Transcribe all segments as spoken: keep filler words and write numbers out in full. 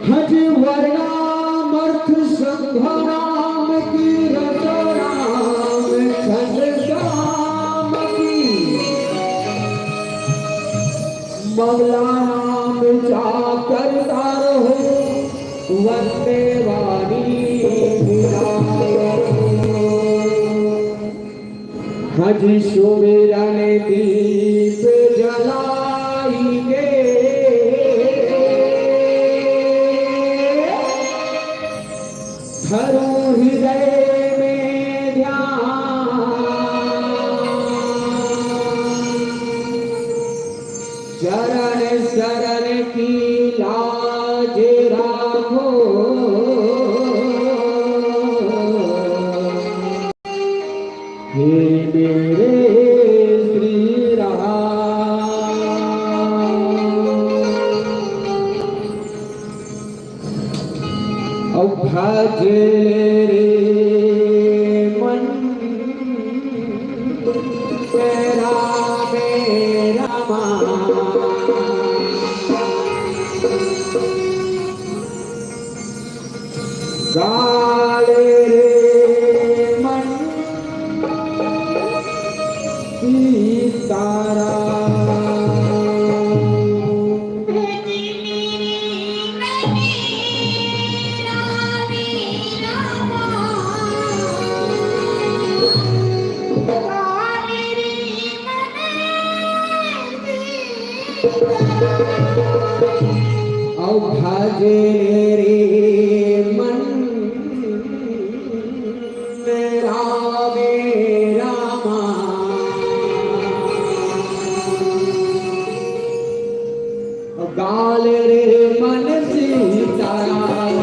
हज वरनाम अर्थ संघ राम की, रस राम छंद श्याम की। मौला नाम चाकर तारो हो, वंदे वाणी विराम। हज सुमिरन दीप जलाई के, धरो हृदय में ध्यान। चरण शरण की लाज राखो, हे मेरे श्री राम। ओ भज रे मन तेरा मेरा मान। गाले रे मन सीताराम। औ भज रे मन रामे रामा। गाल रे मन सीताराम।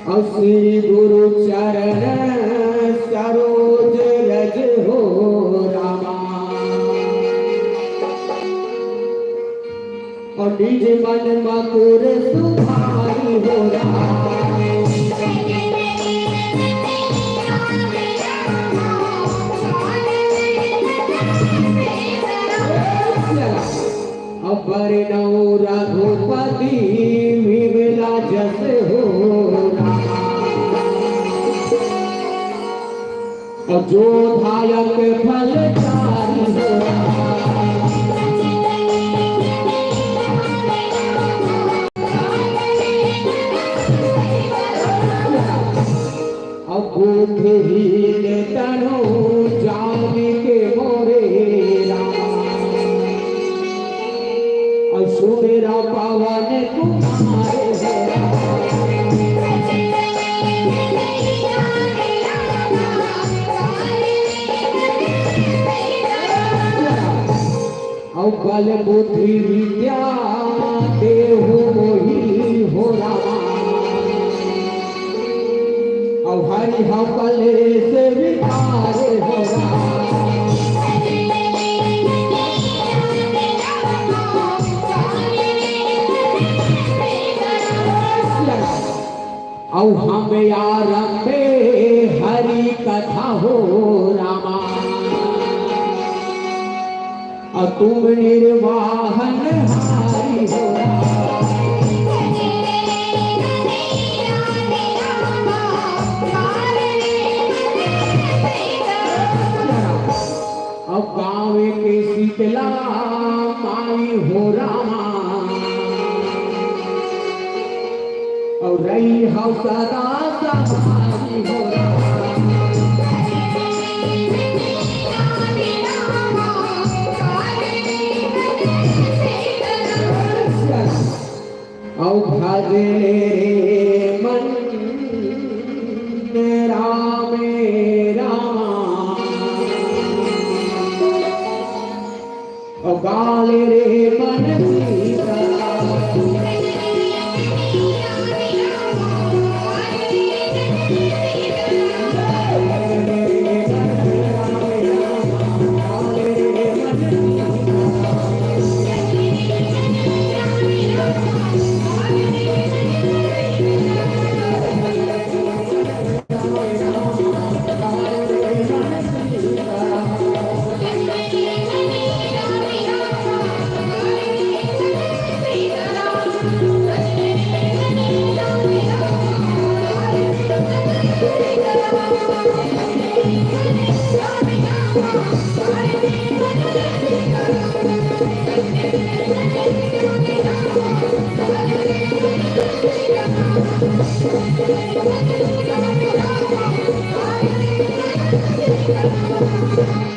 अउ श्री गुरु चरण सरोज रज हो रामा। अउ निज मन मकुर सुधारी हो राम। अबर नौ रघुपति विमला जस हो राम। अउ जो धायक फलचारी हो। अउ बुद्धिहीन तनु जानिके मोरे राम। अउ सुमिरा पवन कुमार हो राम। अउ बल बुद्धि विद्या देहु मोहि हो रामा। अउ हरि हव कलेस विदारे हो राम। अउ हम आरंभे हरि कथा हो रामा। अउ तुम निर्वाहन हारी हो रामा। अउ गाँव के शीतला माई हो रामा। अउ रही हव सदा सहाई हो राम। अउ भजले रे मन रामे रामा। गाले रे मन सीता।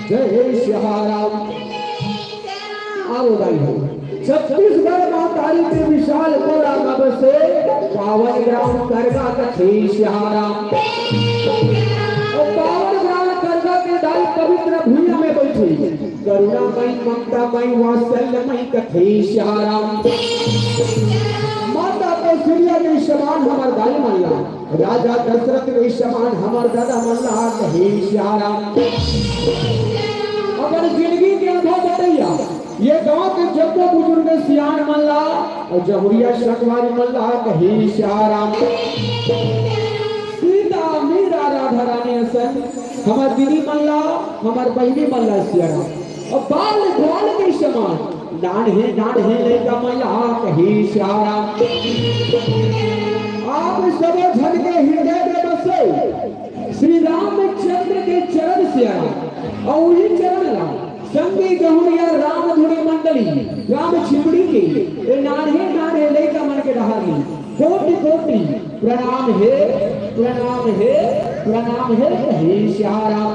जय सिया राम। आओ भाई हो। छत्तीसगढ़ महतारी के विशाल कोला में बसे पावन ग्राम करगा कथे सिया राम। और पावन ग्राम करगा के दाई पवित्र भूमि में बैठी करुणामयी, ममतामयी, वात्सल्यमयी कथे सिया राम। माता कौशल्या के समान हमर दाई मन ला, राजा दशरथ के समान हमर दादा मन ला कहे सिया राम। अपन जिंदगी के अनुभव बतैया, ये गांव के जम्मो बुजुर्ग सियान मन ला और जहुरिया संगवारी मन ला कहे सिया राम। सीता मीरा राधा रानी असन हमर दीदी मन ला, हमर बहिनी मन ला सिया राम। और बाल ग्वाल के समान नान्हे नान्हे लइका मन ला कहे सिया राम। आप सबो झन के हृदय में बसे श्री रामचंद्र के चरण सिया राम। और वही चरण ला संगी गहुरिया राम धुनी मंडली, राम छिपड़ी के ये नान्हे नान्हे लइका मन के डहार ली कोटि कोटि प्रणाम हे, प्रणाम हे, प्रणाम हे कहे सिया राम।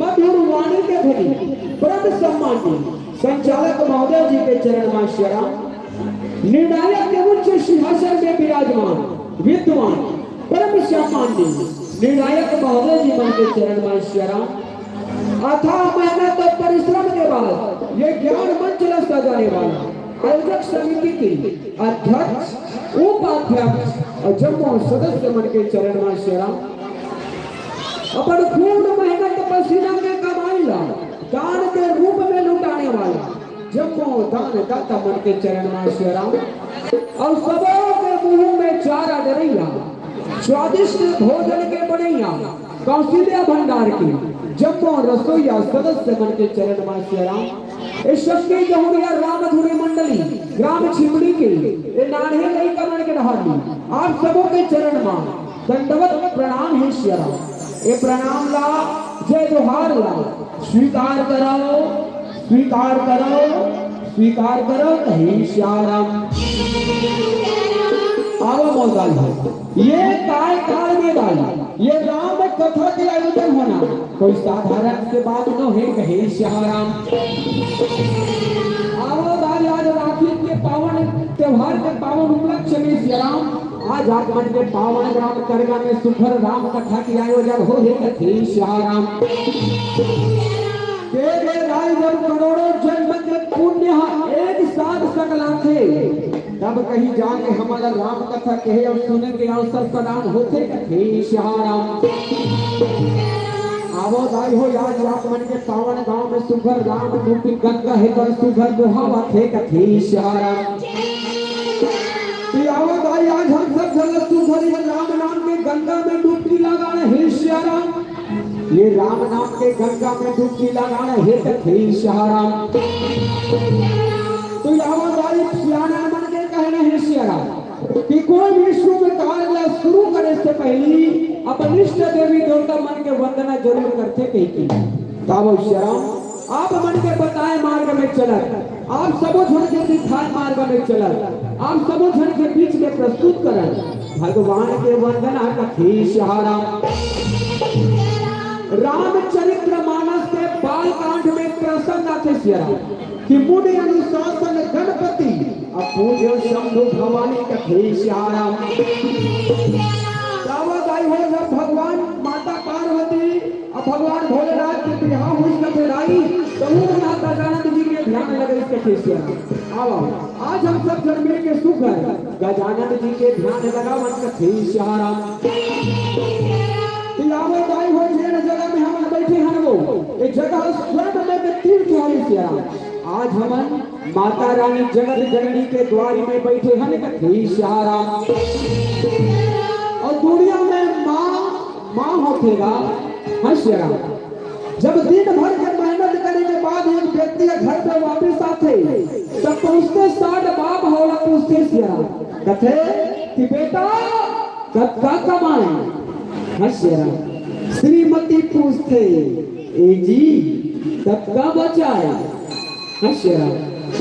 मधुर वाणी के धनी परम सम्मानी संचालक महोदय जी के चरण में सिया राम। निर्णायक के उच्च सिंहासन में विराजमान विद्वान परम सम्मानी निर्णायक महोदय जी मन के चरण में सिया राम। अथाह मेहनत और परिश्रम के बाद ये ज्ञान मंच ला सजाने वाला आयोजक समिति के अध्यक्ष, उपाध्यक्ष और जम्मो सदस्य मन के चरण में सिया राम। अपन खून मेहनत पसीना के कमाई ला दान के रूप में लुटाने वाला जम्मो दान दाता मन के चरण में सिया राम। और सबो के मुंह में चारा डरैया, स्वादिष्ट भोजन के बनैया, कौशल्या भंडार के जम्मो रसोइया सदस्य मन के चरण में सिया राम। ए शक्ति गहुरिया राम धुनी मंडली, ग्राम छिपड़ी के ए नान्हे लइका मन के डहार ली, आप सबो के चरण में दंडवत प्रणाम हे सिया राम। ए प्रणाम ला, जय जोहार ला स्वीकार करो, स्वीकार करो, स्वीकार करो कहे सिया राम। आवा मौदाई हो, ये काय काल में दाई, ये राम कथा के आयोजन होना कोई साधारण से बात नोहे कहे सिया राम। आवा दाई, आज राखी के पावन त्योहार के पावन उपलक्ष्य में सिया राम, आज आप मन के पावन ग्राम करगा में सुघर राम कथा के आयोजन होहे कथे सिया राम। के गे दाई, जब करोड़ों जन्म के पुण्य ह एक साथ सकलाथे, तब कहीं जाके हमला राम कथा कहे और सुने के अवसर प्रदान होथे कथे सिया राम। आवो दाई हो, आज आप मन के पावन गांव में सुघर राम रूपी गंगा हे, कर सुघर बोहावत हे कथे सिया राम। कि आवो दाई, आज हम सब झन सुघर ये राम नाम के गंगा में डुबकी लगाना हे सिया राम। ये राम नाम के गंगा में डुबकी लगाना हे कथे सिया राम। तो आवो दाई, सियान मन के कहना हे सिया राम कि कोई भी शुभ कार्य ला शुरू करे से पहली अपन इष्ट देवी देवता मन के वंदना जरूर करथे कहिके। तावो सिया राम, आप मन के बताए मार्ग में चलत, आप सबो झन के दिखाए मार्ग में चलत, आप सबो झन के बीच में प्रस्तुत करत भगवान के वंदना कथे सिया राम। रामचरित्र मानस के बाल कांड में प्रसंग आथे सिया राम कि मुनि अनुशासन गणपति अब पूज्यो शंभु भवानी कथे सिया राम। तावो दाई हो, जब भगवान माता पार्वती अब भगवान भोलेनाथ के बिहाव हुई कथे दाई, तो वो माता हे सियाराम। आवो, आज हम सब झन मिल के सुघर गजानन जी के ध्यान लगावन कथे सियाराम। कि आवो दाई हो, जेन जगह में हमन बइठे हन वो, ये जगह स्वर्ग में के तीर्थ हरे सियाराम। आज हमन माता रानी जगत जननी के द्वारी में बइठे हन कथे सियाराम। अउ दुनिया में माँ, माँ होथे गा, हाँ सियाराम। जब दिन भर के मेहनत करे के बाद एक व्यक्ति ह घर पे वापिस आथे, तब पहुंचते साठ बाप ह ओला पूछथे सियाराम, कथे कि बेटा, कतका कमाए? हाँ सियाराम। श्रीमती पूछथे, ए जी, कतका बचाए? हाँ सियाराम।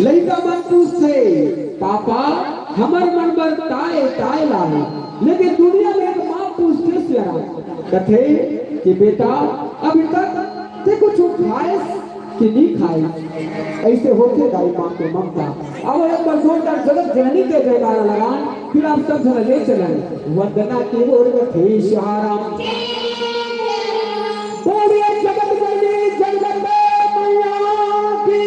लइका मन पूछथे, पापा, हमर मन बर ताय, ताय लाए। लेकिन दुनिया में एक माँ पूछथे सियाराम, कथे कि बेटा, अभी तक ते कुछ खाएस कि नहीं खाएस? ऐसे होथे दाई माँ के ममता। अब एक बार जोरदार जगत जननी के जयकारा लगान, फिर आप सब झन ले चलन। वंदना के ओर कथे सियाराम। बोलिए जगत जननी जगदम्बे मैया की।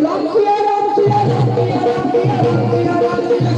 राम सिया राम सिया राम सिया राम सिया राम सिया राम सिया।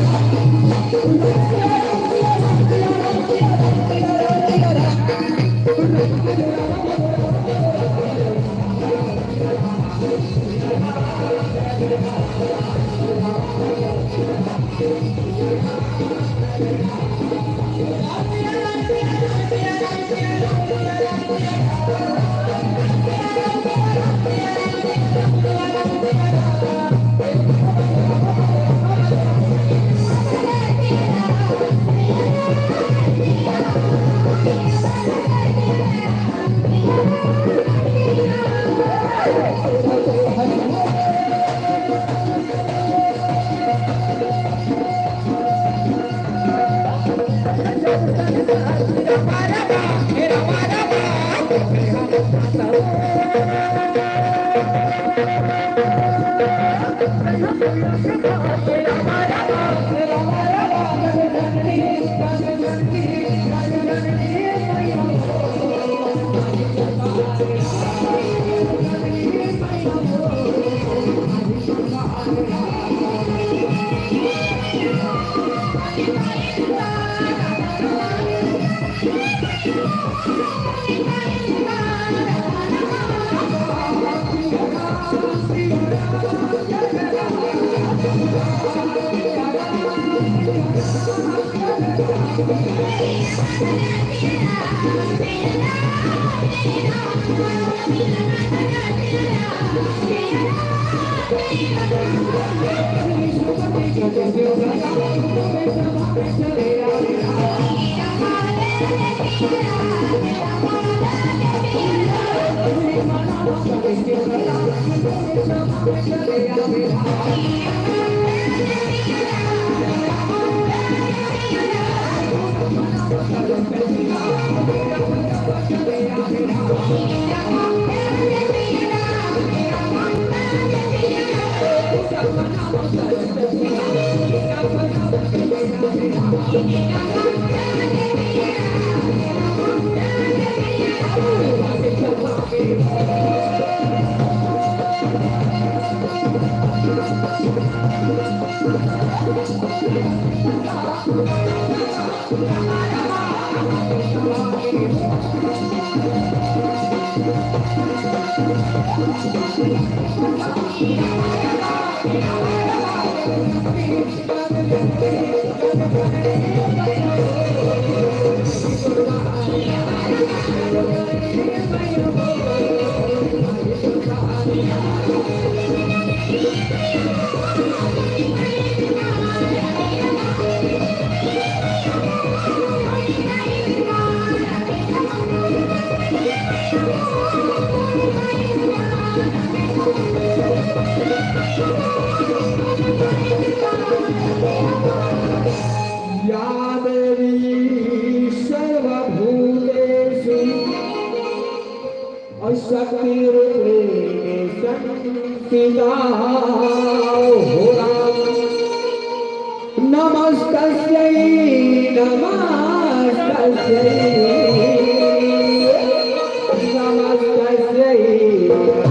या देवी सर्वभूतेषु शक्तिरूपेण संस्थिता। हो राम। नमस्तस्यै, नमस्तस्यै, नमस्तस्यै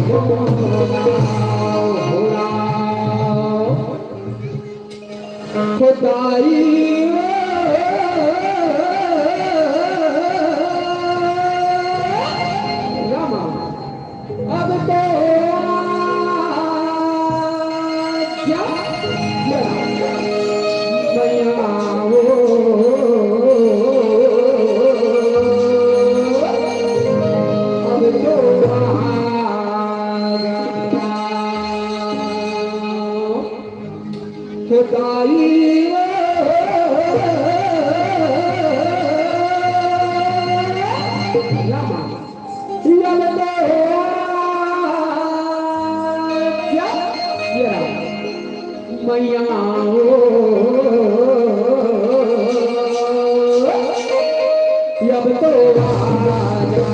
नमो नमः। अब तो क्या? ये रहा। मैया ओ, अब तो आ जा।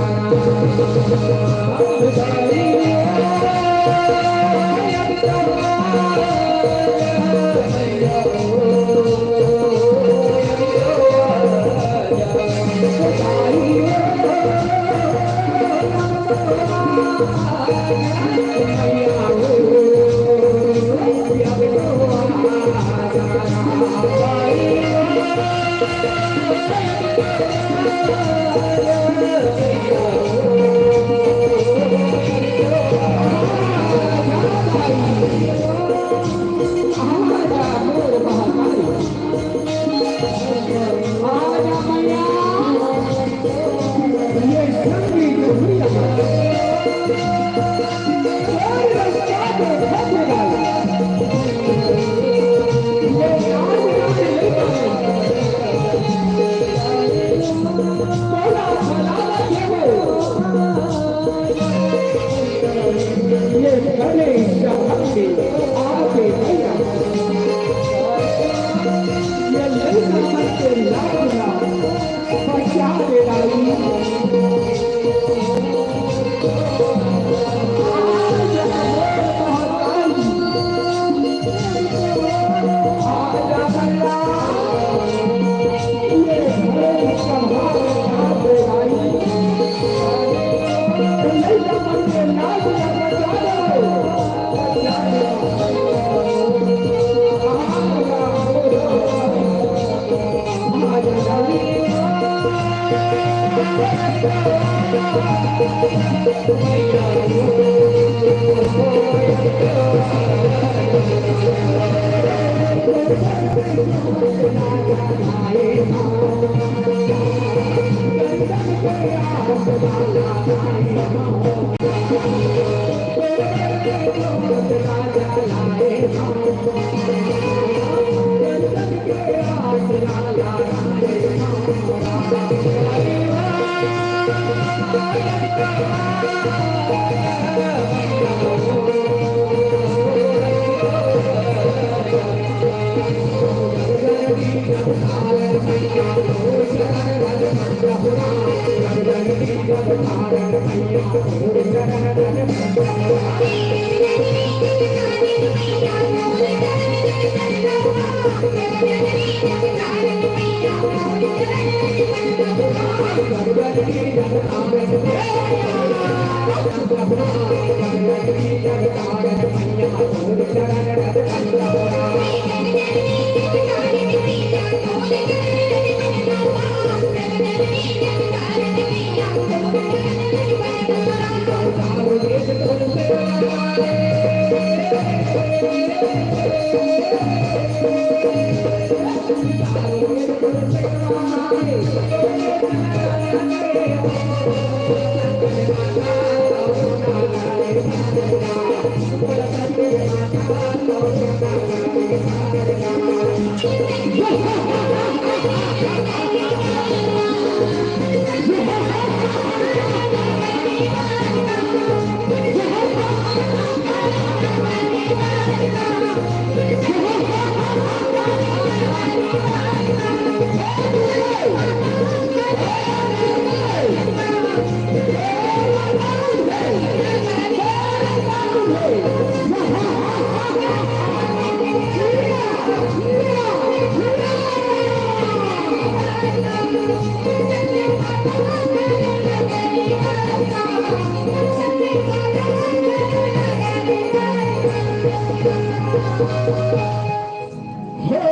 हे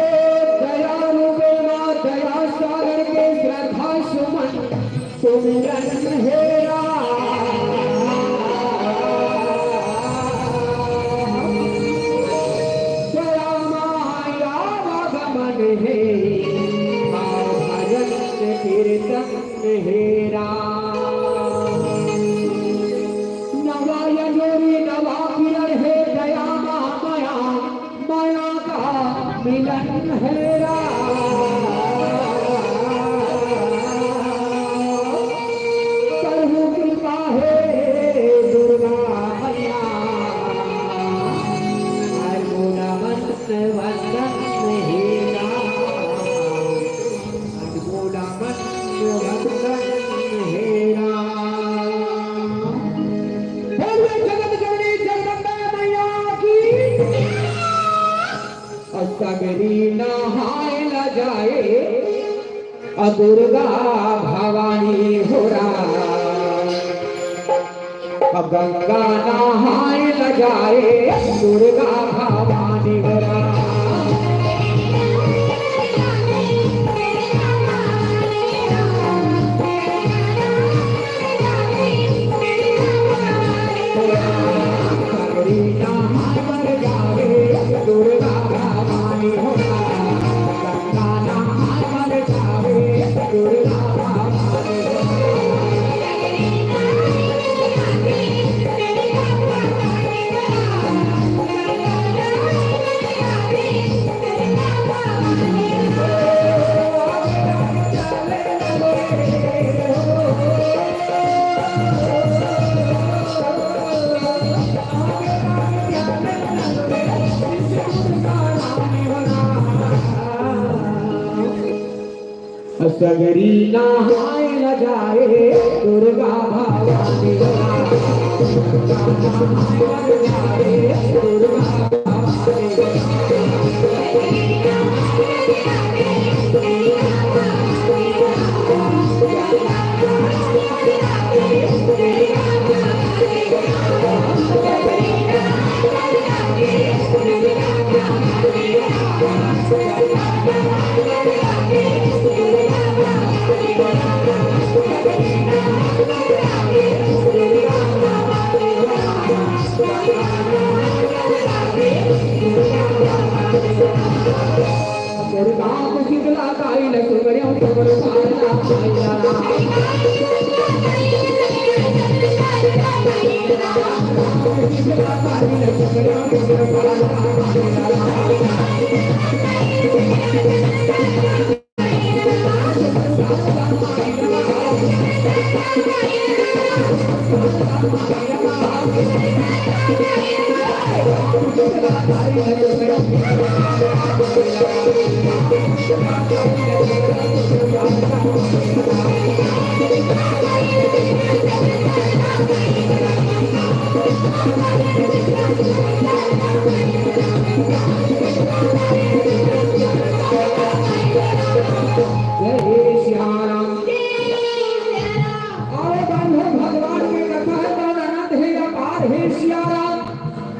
दयालु बेमा दया सागर के श्रद्धा सुमन सुमिरन हे राम। दया माया आगमन हे, आ भजन कीर्तन हे राम। नवा अँजोरी नवा किरण हे, दया मा मया, मया सगरी नहाय ल जाए, अ दुर्गा भवानी हो राम। अ गंगा नहाय ल जाए, दुर्गा भवानी हो राम। सगरी नहाय ल जाए, दुर्गा भवानी हो राम। नहाय ल जाए, दुर्गा भवानी हो राम। जय श्री राम। अरे बंधु, भगवान के कथा है, बड़ अनंत है, अपार है सिया राम।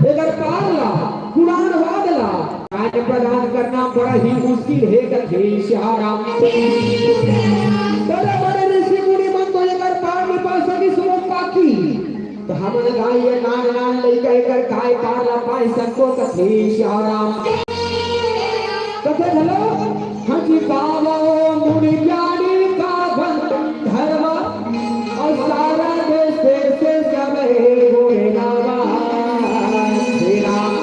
एकर पार ला, गुणानुवाद ला, ज्ञान प्रदान करना बड़ा ही मुश्किल है, कथे सिया राम। बड़े बड़े ऋषि मुनि मन तो एकर पार नहीं पा सकिस, वो पाकी। त हमन गाय ये नान नान लइका एकर काय पार ला पाए सको, कथे सिया राम। कथे घलो, हंसी पावो मुनि ज्ञानी का गंधर्व, अउ सारा देश से सब है गुण गावा। सिया राम,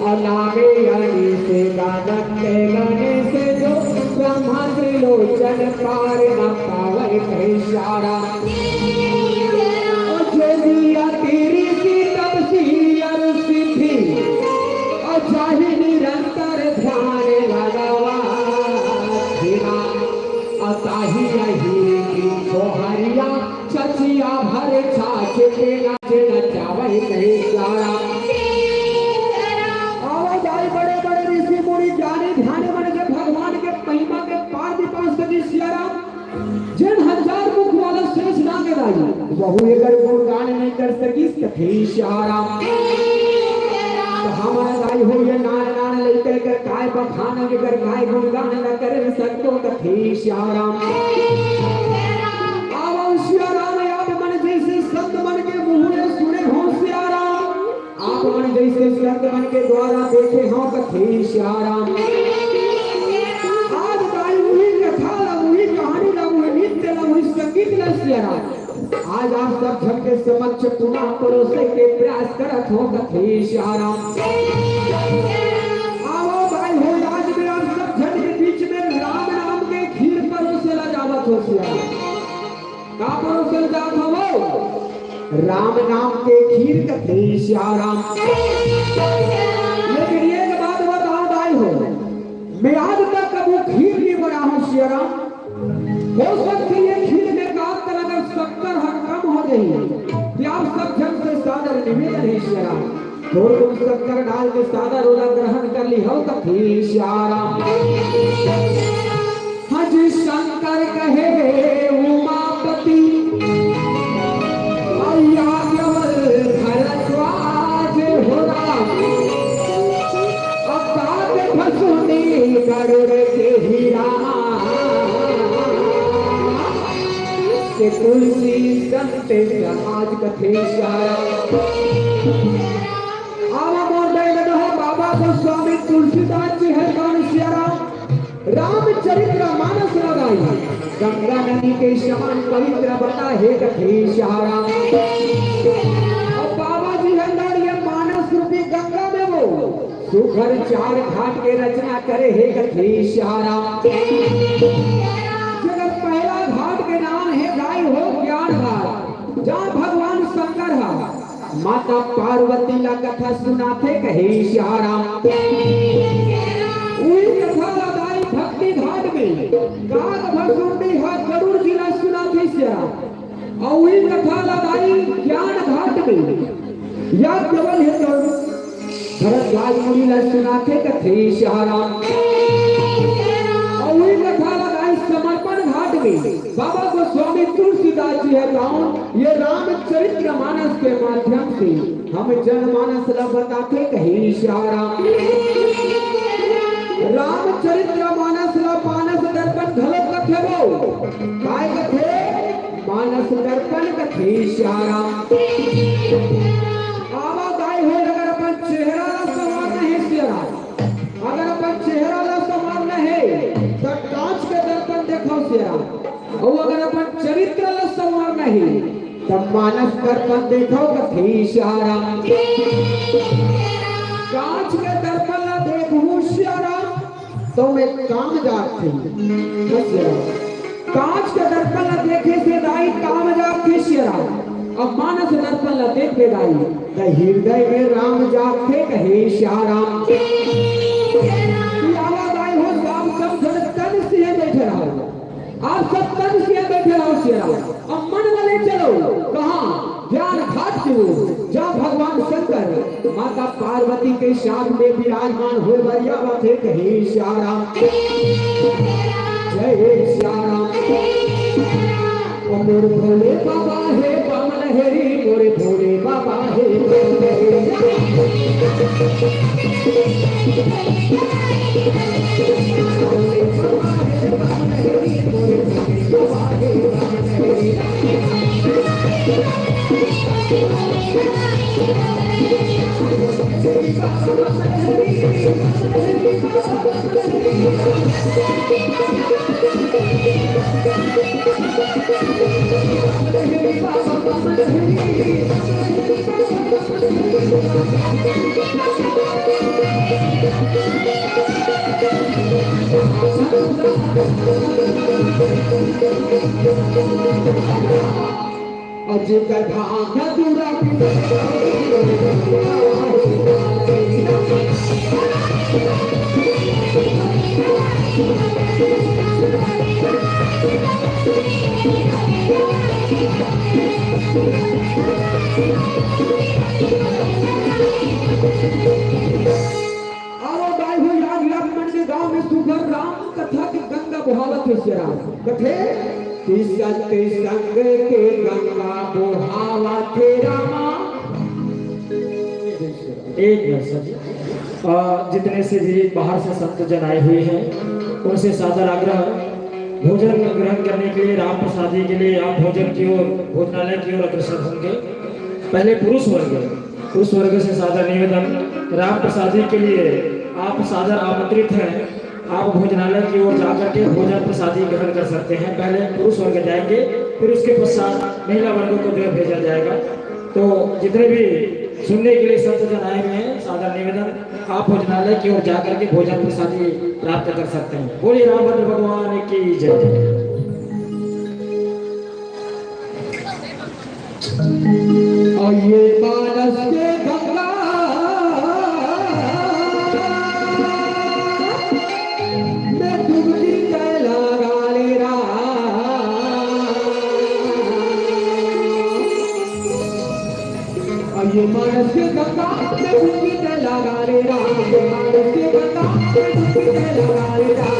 अउ नामे अनिश गानन ते गणेश जो, ब्रह्मा त्रिलोचन पार न पावे, कहे सिया राम। अउ जो दिया तेरी सी तपसी अरु सिद्धि, अउ जाहि निरंतर ध्यान लगावा। सिया राम, अउ ताहि अहिर की छोहरिया, चचिया भर छाछ पे नाचे नचावे, कहे सिया राम। आवा जाए बड़े बड़े ऋषि मुनि ज्ञानी ध्यानी मन के भगवान के महिमा के पार नहीं पहुंच सकिस सिया राम। जेन हजार मुख वाला शेष नाग दाई, वहू एकर गुणगान नहीं कर सकिस, कथे सिया राम। त हमर दाई हो ये नान नान लइका एकर काय बखान, एकर काय गुणगान न करे सको, कथे सिया राम। आवा सिया राम, आप मन जैसे संत मन के मुंह ले सुने हो सिया राम। आप मन जैसे संत मन के द्वारा देखे हो, कथे सिया राम। आज दाई उही कथा ला, उही कहानी ला, उही नृत्य ला, उही संगीत ला सिया राम, आज आप सब झन के समक्ष पुनः परोसे के प्रयास करत हो, कथे सिया राम। आवा भाई हो, आज मैं आप सब झन के बीच में राम नाम के खीर परोसे ला जावत हो सिया राम। का परोसे ला जात हो? राम नाम के खीर, कथे सिया राम। लेकिन एक बात बताओ दाई हो, मैं आज तक कभू खीर नहीं बनाहूं सिया राम। हो सकथे ये खीर में का कर अगर शक्कर ह कम हो जाही, त आप सब झन से सादर निवेदन हे सिया राम। तोर गुण शंकर डाल के सादर ओला ग्रहण कर लिहव कथे सियाराम। हाँ जी शंकर कहे उमापति, अउ याज्ञवल्क्य भरद्वाज हो राम। अब काग फसुनी गरुड़ के ही रामा। के तुलसी संत समाज कथे सियाराम। आवा मोर दई में हो बाबा गोस्वामी तुलसीदास जी हर कौन सियाराम। रामचरित्र मानस लगाई, गंगा नदी के समान पवित्र बता हे कथे सियाराम। अउ बाबा जी हर ये मानस रूपी गंगा में वो सुघर चार घाट के रचना करे हे कथे सियाराम। जेकर पहला घाट के नाम हे दाई हो ज्ञान घाट, जहाँ भगवान शंकर हा माता पार्वती ला कथा सुनाथे कहे सियाराम। उही कथा ला दाई भक्ति घाट में काग भसुंडी हा गरुड़ जी ला सुनाथे सियाराम। अउ उही कथा ला दाई ज्ञान घाट में याज्ञवल्क्य हे तो भरद्वाज मुनि ला सुनाथे कथे सियाराम। अउ उही कथा ला दाई समर्पण घाट में बाबा गोस्वामी तुलसीदास जी हे तो ये रामचरित्र मानस के माध्यम से हम जनमानस ला बताथे कहे सियाराम। रामचरित्र मानस ला मानस दर्पण घलो कथे वो। काय कथे? मानस दर्पण कथे सियाराम। आवा दाई हो, अगर अपन चेहरा ला संवारना हे सियाराम, अगर अपन चेहरा ला संवारना हे, त कांच के दर्पण देखव सियाराम। अउ अगर अपन चरित्र ला संवारना हे, त मानस दर्पण देखव कथे सियाराम। कांच के दर्पण ला देखहू सियाराम, तो में काम जागथे। बस सियाराम। कांच के दर्पण ला देखे से दाई काम जागथे सियाराम। अब मानस दर्पण ला देख ले दाई, त हृदय में राम जागथे कहे सियाराम। कि आवा दाई हो, सब सब झन तन से बैठे रहो। आप सब तन से बैठे रहो सियाराम। अब मन वाले चलो, कहाँ? ज्ञान घाट की ओर, जहाँ भगवान शंकर माता पार्वती के साथ में विराजमान होय बर आवत हे कहे सियाराम। जय सियाराम। ओ मोर भोले बाबा हे बामन हरी, मोर भोले बाबा हे बामन हरी। अज कथा मधुरा अरे भाई हो, याद याद मन के गांव में सुघर राम कथा के गंगा बहावत हे सियाराम। कथे कि सत संग के गंगा बहावत हे रामा। एक मिनट सर जी। अ, जितने से भी बाहर से संत जन आए हुए हैं, उनसे सादर आग्रह, भोजन ग्रहण करने के लिए, राम प्रसादी के लिए आप भोजन की ओर, भोजनालय की ओर अग्रसर होंगे। पहले पुरुष वर्ग, पुरुष वर्ग से सादर निवेदन, राम प्रसादी के लिए आप सादर आमंत्रित हैं। आप भोजनालय की ओर जाकर के भोजन प्रसादी ग्रहण कर सकते हैं। पहले पुरुष वर्ग जाएंगे, फिर उसके पश्चात महिला वर्ग को जो है भेजा जाएगा। तो जितने भी सुनने के लिए संत जन आए हुए हैं, सादर निवेदन, आप भोजनालय की ओर जाकर के भोजन प्रसादी प्राप्त कर सकते हैं। बोलिए रामभद्र भगवान की जय। और ये मानस के गंगा में डुबकी कैला गाले राम। ये मानस के गंगा में डुबकी ते लगा रे राम, ये मानस के गंगा में डुबकी ते लगा रे राम।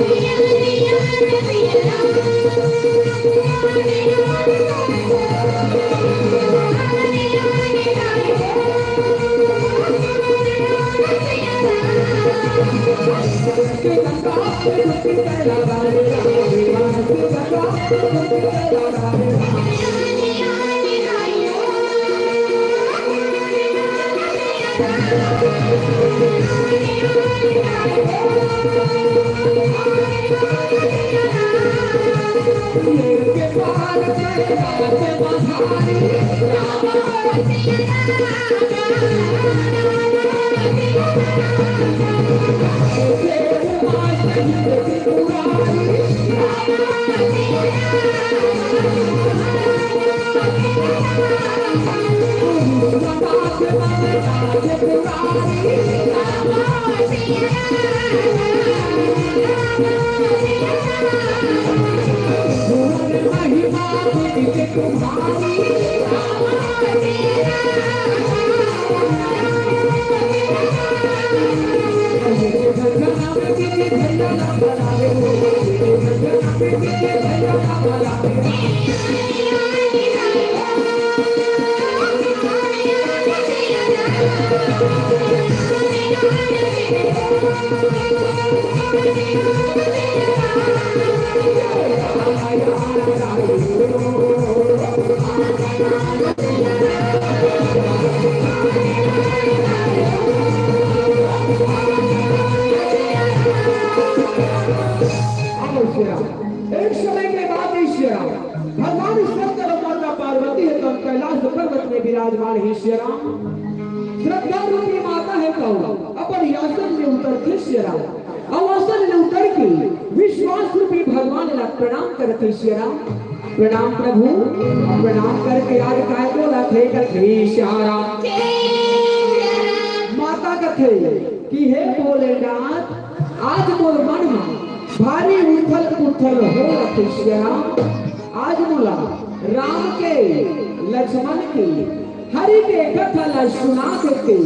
एक समय के बात है श्री राम। भगवान शंकर और माता पार्वती हे तब कैलाश पर्वत में विराजमान हे श्री राम। श्रद्धा रूपी माता हे तब अपन आसन में उतरथे श्री राम। अउ आसन में उतर के विश्वास रूपी भगवान ला प्रणाम करथे श्री राम। प्रणाम प्रभु, प्रणाम करके आज काय बोलथे? कथे श्री राम। माता कथे कि हे भोलेनाथ, आज मोर मन ह भारी उथल पुथल होवत हे श्री राम। आज मोला राम के, लक्ष्मण के, हरि के कथा ला सुना देते।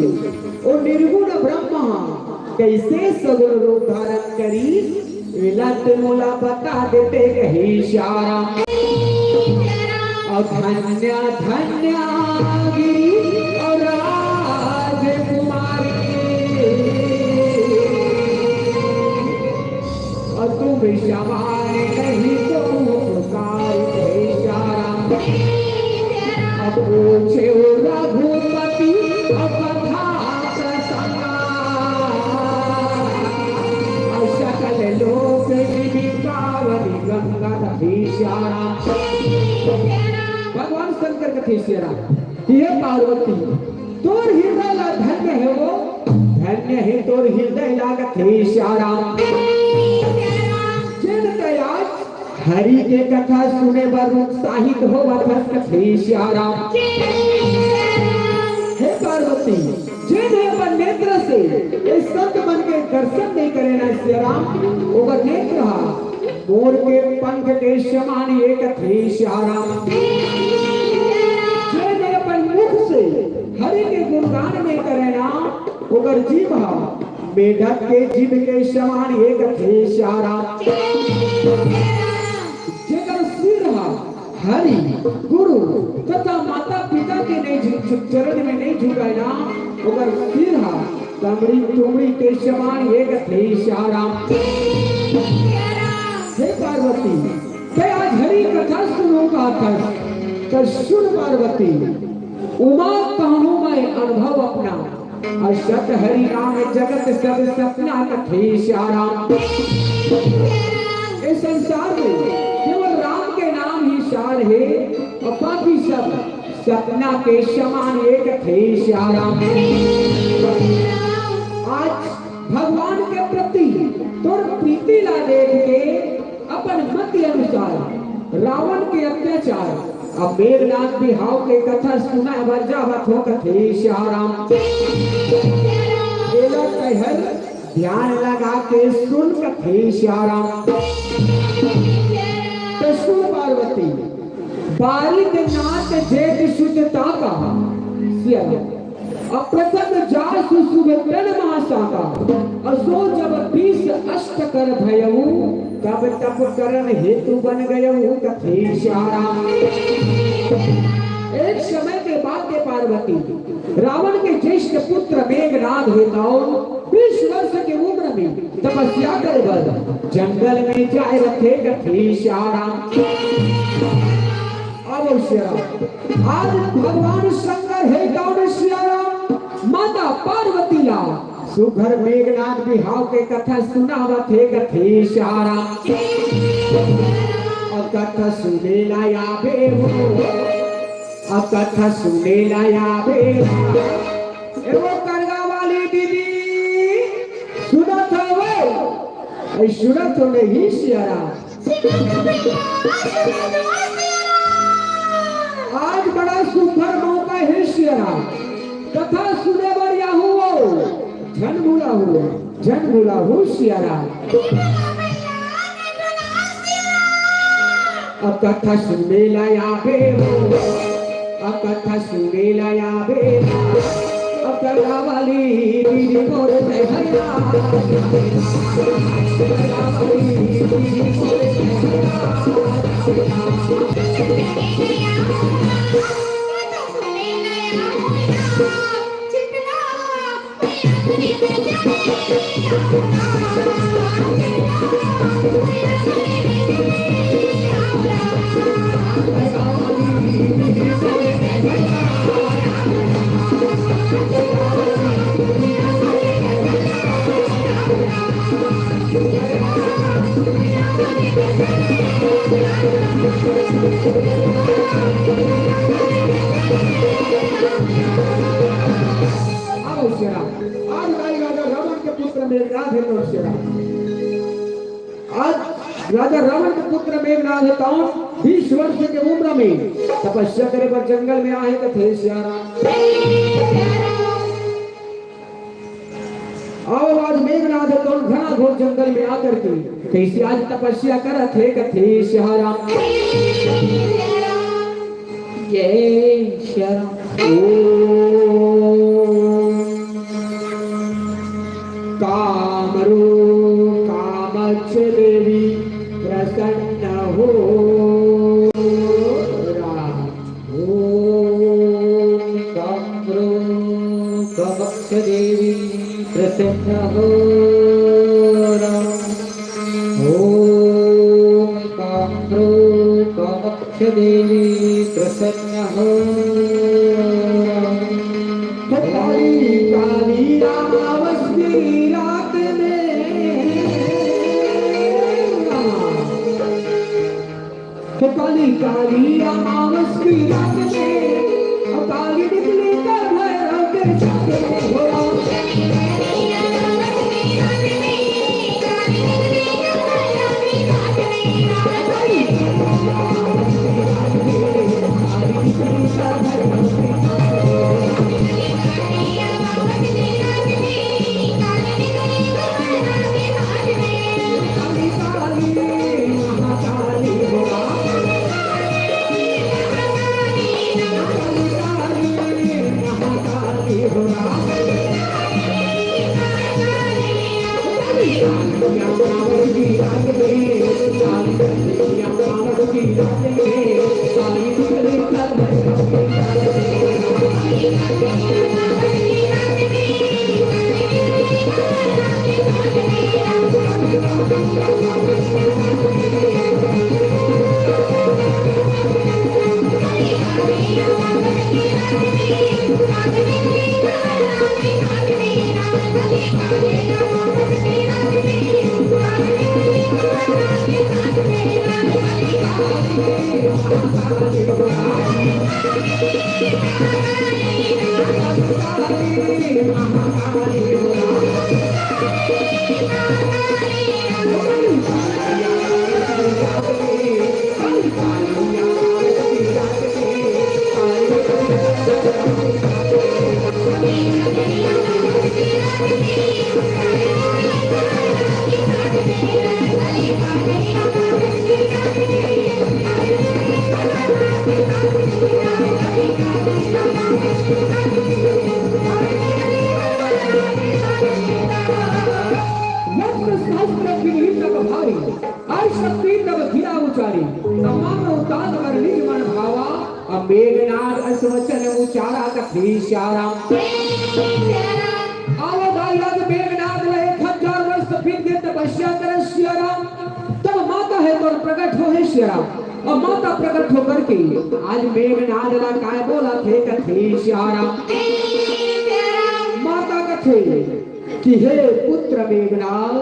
ओ निर्गुण ब्रह्म ह कइसे सगुण रूप धारण करिस, एला ते मोला बता देते कहे श्री राम। अउ धन्य धन्य गिरि अउ राजकुमारी, अउ तुम समान नहीं को पुकार हे श्री राम। अउ पूछे रघुपति अउ कथा प्रसंगा, अउ सकल लोक जीवी पावनी गंगा कथे श्री राम। भगवान शंकर कथे श्री राम, हे पार्वती, तोर हृदय ला धन्य हे वो, धन्य हे तोर हृदय ला कथे श्री राम। जेन ते आज हरि के कथा सुने बर उत्साहित होवत हस कथे श्री राम। हे पार्वती, जेन हे अपन नेत्र से ए संत मन के दर्शन नइ करे ना श्री राम, ओकर नेत्र हा मोर के पंख के समान हे कथे श्री राम। जेन हे अपन मुख से हरि के गुणगान नइ करे ना, ओकर जीभ हा मेढक के जीभ के समान हे कथे श्री राम। जेकर सिर हा हरि, गुरु तथा माता पिता के नइ झु-, झु-, चरण में नइ झुकाय ना, ओकर सिर हा तमड़ी तुमड़ी के समान हे कथे श्री राम। हे पार्वती, ते आज हरि कथा सुनहूं कहत हस, त सुन पार्वती, उमा कहूं मैं अनुभव अपना, अउ सत हरि नाम जगत सब सपना कथे श्री राम। इस संसार में केवल राम के नाम ही सार हे, अउ बाकी सब सपना के समान हे कथे श्री राम। आज भगवान के प्रति तोर प्रीति ला देख के अपन मति अनुसार रावण के अत्याचार अउ मेघनाथ बिहाव के कथा सुनाय बर जावत हों कथे श्री राम। एला तैंहर ध्यान लगा के सुन कथे श्री राम। त सुन पार्वती, बारिक नाथ जेठ सुत ताका, श्री राम। अप्रसन्न जासु शुभ तन महा साका। असो जब बीस अष्ट कर भयऊ, तब तप करन हेतु बन गयऊ कथेश आराम। एक समय के बात हे पार्वती, रावण के ज्येष्ठ पुत्र मेघनाद हे तौन बीस वर्ष के उम्र में तपस्या करे बर जंगल में जाए रथे कथेश आराम। आवो सिया राम। आज भगवान शंकर हे तौन सिया राम, माता पार्वती ला सुघर मेघनाद बिहाव के कथा सुनावत हे कथेश आराम। अउ कथा सुने ला आबे हो, अउ कथा सुने ला आबे। ए वो करगा वाली दीदी, सुनत हवो? ए सुनत हो नहीं सिया राम? आज बड़ा सुघर मौका हे सिया राम, कथा सुने बर आहू हो, झन भुलाहू, झन भुलाहू सिया राम। अब कथा सुने ला आबे हो, अब कथा सुने ला आबे। अब करगा वाली दीदी मोर भैया, करगा वाली दीदी मोर भैया। आओ शेरा, आज भाई राजा रावण के पुत्र मेघनाद हे तौन शेरा। आज राजा रावण के पुत्र मेघनाद हे तौन बीस वर्ष के उम्र में तपस्या करे बर जंगल में आहे कथे सिया राम। आओ आज मेघनाद हे तौन घना घोर जंगल में आकर के कइसे आज तपस्या करत हे कथे सिया राम। जय सिया राम। ओम कामरूप कामाक्ष देवी प्रसन्न हो राम। ओम कामरूप कामाक्ष देवी प्रसन्न हो राम। ओम कामरूप कामाक्ष देवी प्रसन्न हो। काली काली अमावस की रात में, काली काली अमावस की रात में, काली निकली कर भैरव के साथ में हो। तब गिरा उचारी, तमाम उतार कर निज मन भावा। अब मेघनाद अस वचन उचारा कथे सियाराम। आलो दाई, आज मेघनाद ला एक हजार वर्ष बीत गे तपस्या करे सियाराम। तब माता हे तोर प्रकट हो हे सियाराम। अब माता प्रकट होकर के आज मेघनाद ला काय बोलथे कथे सियाराम। माता कथे कि हे पुत्र मेघनाद,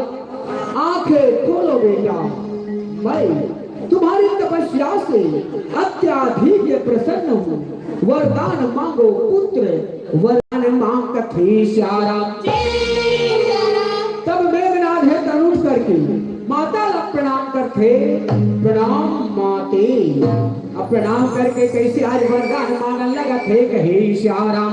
आंखें खोलो बेटा, मैं तुम्हारी तपस्या से अत्यधिक प्रसन्न हूँ। वरदान मांगो पुत्र, वरदान मांग कथे सियाराम। तब मेघनाद हे तन उठ करके माता ला प्रणाम करथे, प्रणाम माते। अब प्रणाम करके कैसे आज वरदान मांगन लगथे कहे सियाराम।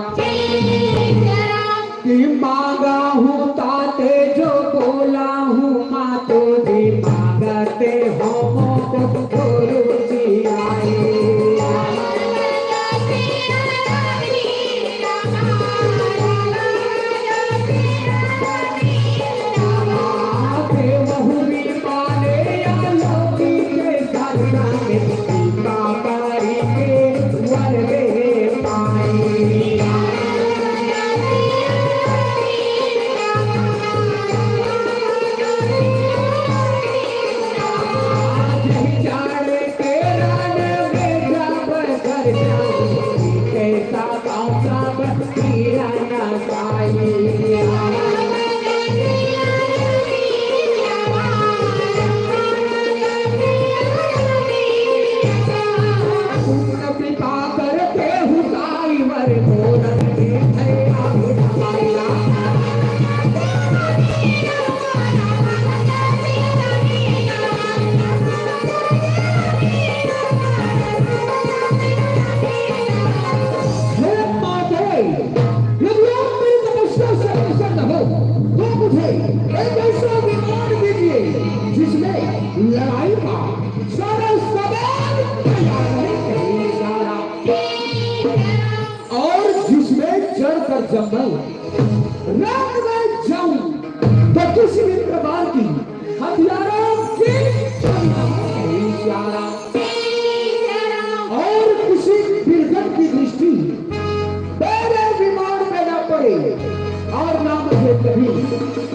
कि मांगा हूँ ताते जो बोला हूँ मातो जी, मांगते हो मोको गुरु जी आए। हे माते, यदि आप मेरी तपस्या से प्रसन्न हो, तो मुझे एक ऐसा विमान दीजिए, जिसमें लड़ाई का सारा सामान तैयार रहे। और जिसमें चढ़कर जब मैं रण में जाऊं, तो किसी भी प्रकार की हथियारों की कमी ना हो। और किसी बिरगट की दृष्टि मेरे विमान पे ना पड़े और ना मुझे कभी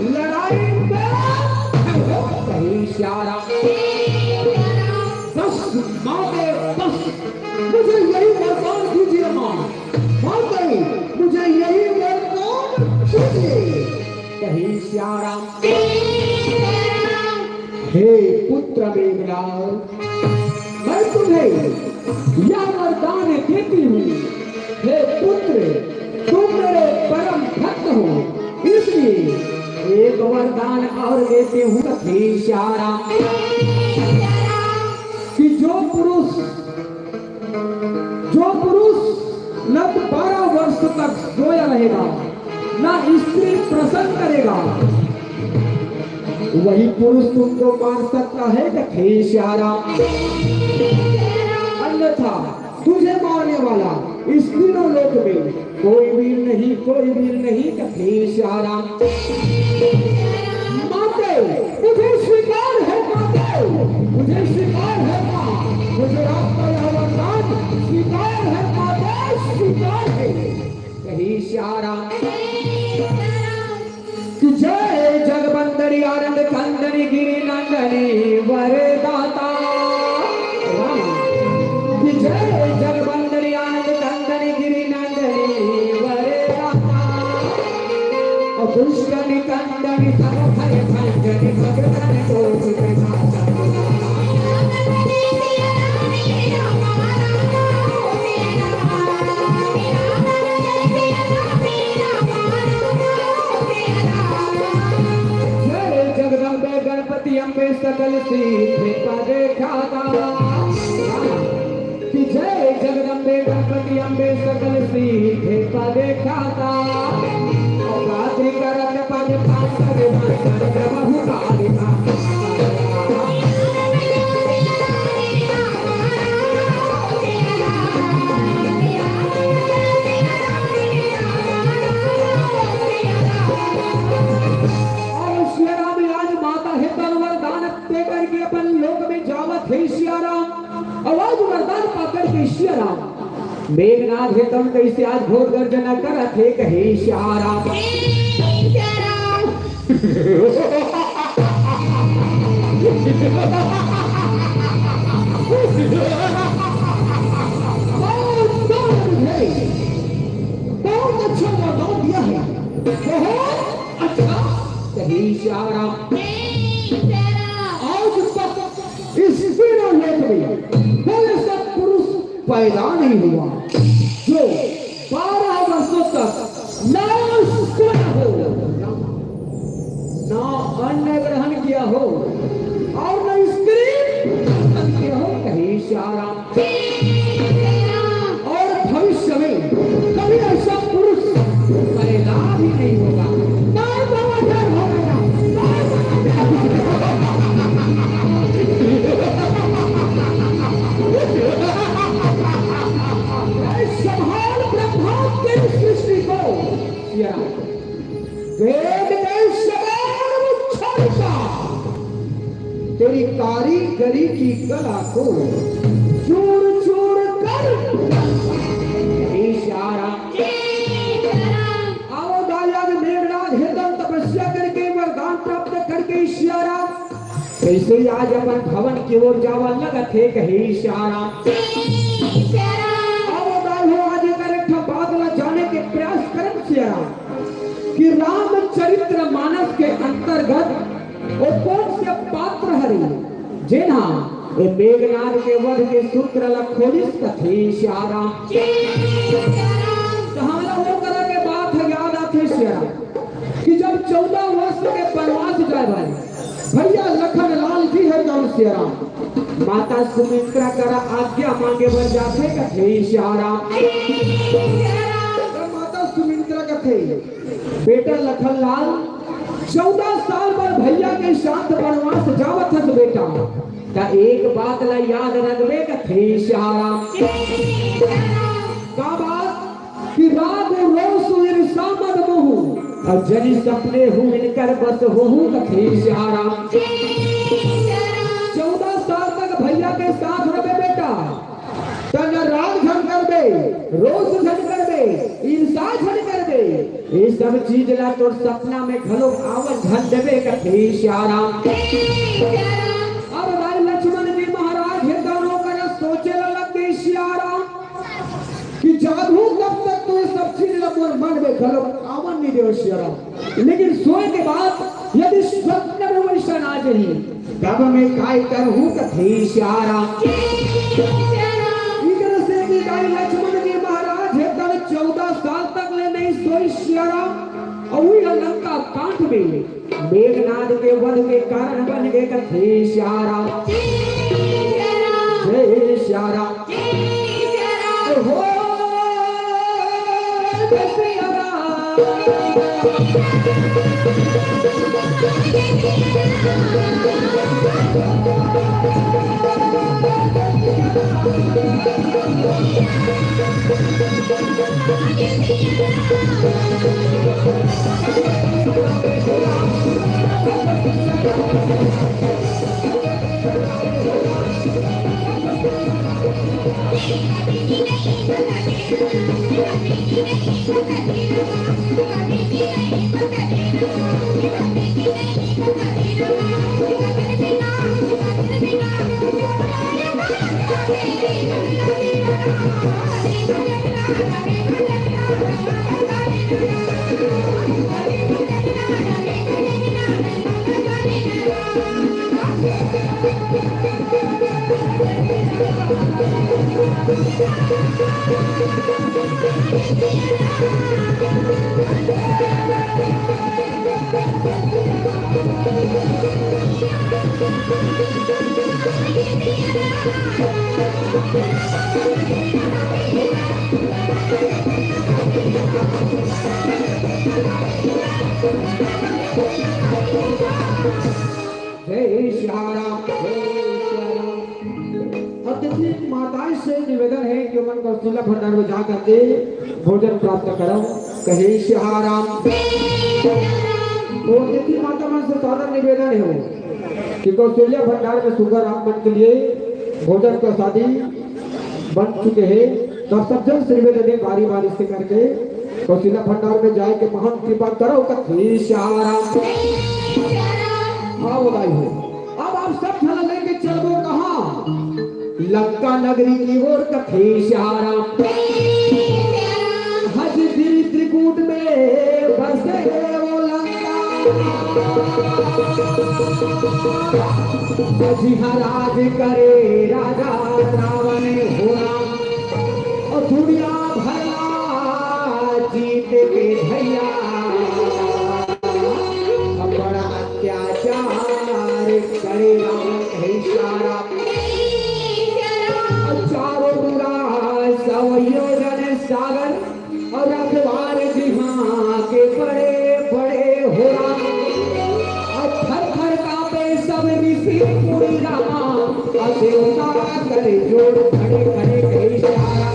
लड़ाई में कहीं सियाराम। बस माते, बस मुझे यही वरदान दीजिए माँ, माते, मुझे यही वरदान दीजिए। कहीं सियाराम। हे पुत्र मेघनाद, मैं तुम्हें यह वरदान देती हूँ। हे पुत्र, तुम मेरे परम भक्त हो, इसलिए एक वरदान और देती हूँ। कथे सियाराम कि जो पुरुष, जो पुरुष न तो बारह वर्ष तक सोया रहेगा, ना स्त्री प्रसन्न करेगा, वही पुरुष तुमको मार सकता है। कथे सियाराम। अन्यथा तुझे मारने वाला इस तीनों लोक में कोई वीर नहीं, कोई वीर नहीं। कथे सियाराम। माते, मुझे स्वीकार है माते, मुझे स्वीकार है माँ, मुझे आपका यह वरदान स्वीकार है माते, स्वीकार है। कहे सियाराम। कि जय जगबंदनी आनंद कंदनी गिरी नंदनी वरदाता। कि जय जगबंदनी आनंद कंदनी गिरी नंदनी वरदाता। और दुष्ट निकंदनी सब भय भंजनी भगतन को विधाता। जय जगदम्बे गणपति अम्बे सकल सिद्धि पद खाता। कि जय जगदम्बे गणपति अम्बे सकल सिद्धि पद खाता। और रात्रि करन पद पाकर मंत्र प्रभु कालिका। और श्री राम आज माता हे तन वरदान दे करके अपन लोक में हे तन कइसे आज घोर गर्जना करत हे, कहे सियाराम। बहुत अच्छा वरदान दिया है, बहुत अच्छा। कहे सियाराम। आज तक इस तीनों लोक में कोई ऐसा पुरुष पैदा नहीं हुआ जो बारह वर्षों तक ना सोया हो, ना अन्न ग्रहण किया हो और न स्त्री दर्शन किया हो। कहे सियाराम। और भविष्य में कभी ऐसा पुरुष पैदा भी नहीं होगा। नाम का वचन हो गया। नाम का वचन हो गया। संभाल ब्रह्मांड की सृष्टि को। सियाराम। वेद के समान उच्चारिका, तेरी कारीगरी की कला को चूर चूर कर। हे सियाराम। आवो दाई, आज मेघनाथ हे तन तपस्या करके वरदान प्राप्त करके सियाराम कइसे आज अपन भवन की ओर जावन लगत हे, कहे सियाराम। आवो दाई हो, आज एकर एक ठो बात ला जाने के प्रयास करन सियाराम कि रामचरित्र मानस के अंतर्गत वो कौन से पात्र हरे जेन हा ये मेघनाद के वध के सूत्र ला खोलिस, कथे सियाराम। तो हमला वो करा के बात ह याद आथे सियाराम कि जब चौदह वर्ष के वनवास जाए भाई भैया लखन लाल जी हे तौन सियाराम माता सुमित्रा करा आज्ञा मांगे बर जाथे, कथे सियाराम। तब माता सुमित्रा कथे, बेटा लखन लाल, चौदह साल बर भैया के साथ वनवास जावत हस बेटा, त एक बात ला याद रखबे, कथे सियाराम। का बात? कि राग रोष ईर्षा मद मोह, और जनि सपने हूँ इनकर बस होहू, कथे सियाराम। चौदह साल तक भैया के साथ रहे बेटा, त न राग झन करबे, रोष झन करबे, ईर्षा झन करबे, ये सब चीज ला तोर सपना में घलो आवन झन देबे, कथे सियाराम। अब भाई लक्ष्मण जी महाराज हे तौन ओकर सोचे ला लग गे सियाराम। कि जागहूं तब तक तो ये सब चीज ला मोर मन में घलो आवन नहीं देव सियाराम, लेकिन सोए के बाद यदि स्वप्न में वैसा ना जाही तब मैं काय करहूं, कथे सियाराम। इधर से कि भाई लक्ष्मण जी महाराज हे तब चौदह साल तक ले नहीं सोई सियाराम, और वही लंका कांड में मेघनाद के वध के कारण बन गे, कथे सियाराम। जय सियाराम। हो, जय सियाराम। जय सियाराम, जय सियाराम। अतिथि माताएं से निवेदन है कि ओमन कौशल्या भंडार में जा करके भोजन प्राप्त करव। कहे सियाराम। तो अतिथि माता मन से सादर निवेदन है कि कौशल्या भंडार में सुग्घर आप मन के लिए भोजन प्रसादी बन चुके हैं। तो सब जन श्रीमती देवी बारी बारी से करके कौशल्या भंडार में जाए के महान कृपा करो, कथे सियाराम। हाँ, बताइए, अब आप सब झन लेके चलबो कहाँ? लंका नगरी की ओर, कथे सियाराम। हज गिरी त्रिकूट में बसे वो लंका। जिहा राज करे राजा रावण हो राम, और दुनिया भर ला जीत के भैया, बड़ा अत्याचार करे रावण, हे सारा। और चारों मुड़ा सौ योजन सागर, और रखवार जिहाँ के बड़े बड़े हो राम। और थर थर कांपे सब ऋषि मुनि राम, और देवता कर जोड़ खड़े खड़े, हे सारा।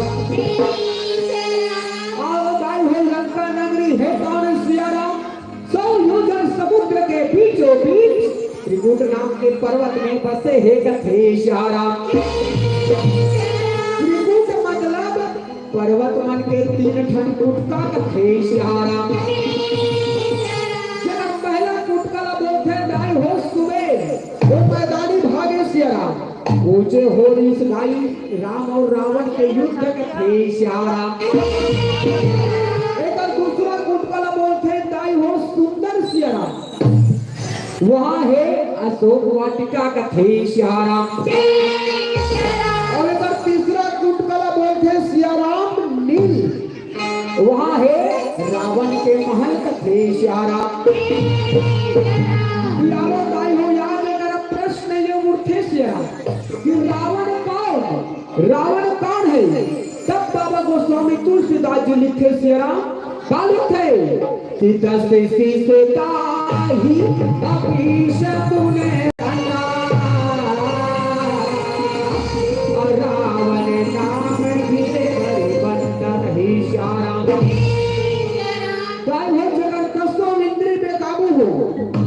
आओ दाई हो लंका नगरी, हे कौन सिया राम, सौ योजन समुद्र के बीचों बीच त्रिकूट नाम के पर्वत में बसे हे, कथे सिया राम। त्रिकूट मतलब पर्वत मन के तीन ठन कुटका, कथे सिया राम। जेकर पहला कुटका ला बोलथे दाई हो सुबेर, वो मैदानी भागे सिया राम। ऊंचे हो रीस गाई, राम और रावण के युद्ध, कथे सिया राम। एकर दूसरा कुटका ला बोलथे दाई हो सुंदर सिया राम। वहाँ हे अशोक वाटिका, कथे सिया राम। और एकर तीसरा कुटका ला बोलथे सिया राम नील। वहाँ हे रावण के महल, कथे सिया राम। यारो दाई हो, याद एकर प्रश्न ये उठथे सिया राम कि रावण कौन, रावण कौन हे? तब बाबा गोस्वामी तुलसीदास जी लिखे सिया राम, का लिखे कि दस शीश ताहि अभी शकुन बना, रावण नाम घिन करि बंदन, हे सिया राम। काय हो जगत कसो इंद्री बेकाबू हो,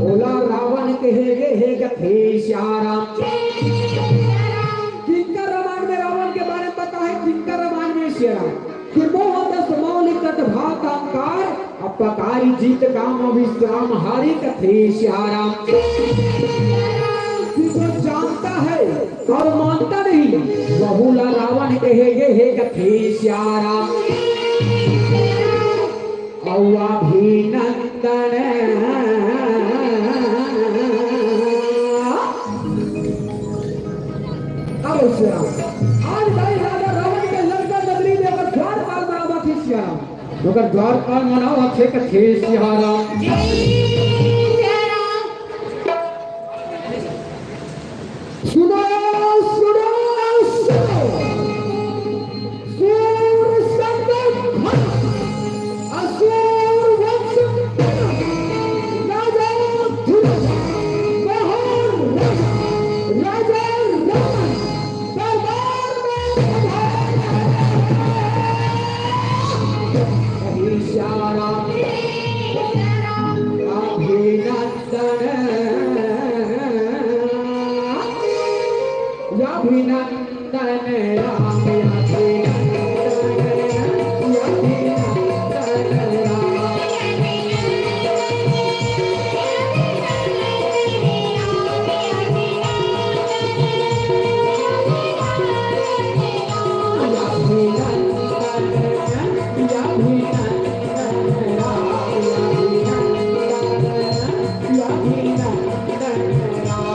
ओला रावण कहे गे हे, कथे सिया राम। किंकर रामायण में रावण के बारे में पता है, किंकर रामायण में सिया राम कि मोह दस मौलिक कट भात अहंकार, अपकारी जीत काम विश्राम हारी, कथे सिया राम। कि जो जानता है और मानता नहीं, वहू ला रावण कहे गे हे, कथे सिया राम। अउ अभिनंदन। अब सिया राम, आज भाई राजा रावण के लंका नगरी में अगर द्वारपाल मनावत हे सिया राम, अगर द्वारपाल मनावत हे, कथे सिया राम। सुनो, सुनो, सुनो। सूर संगम असुर वंश राजा ध्रुव, महाराजा, राजा रावण दरबार में पधारे। इशारा अभिनंदन। अभिनंदन राम, अभिनंदन, अभिनंदन राम।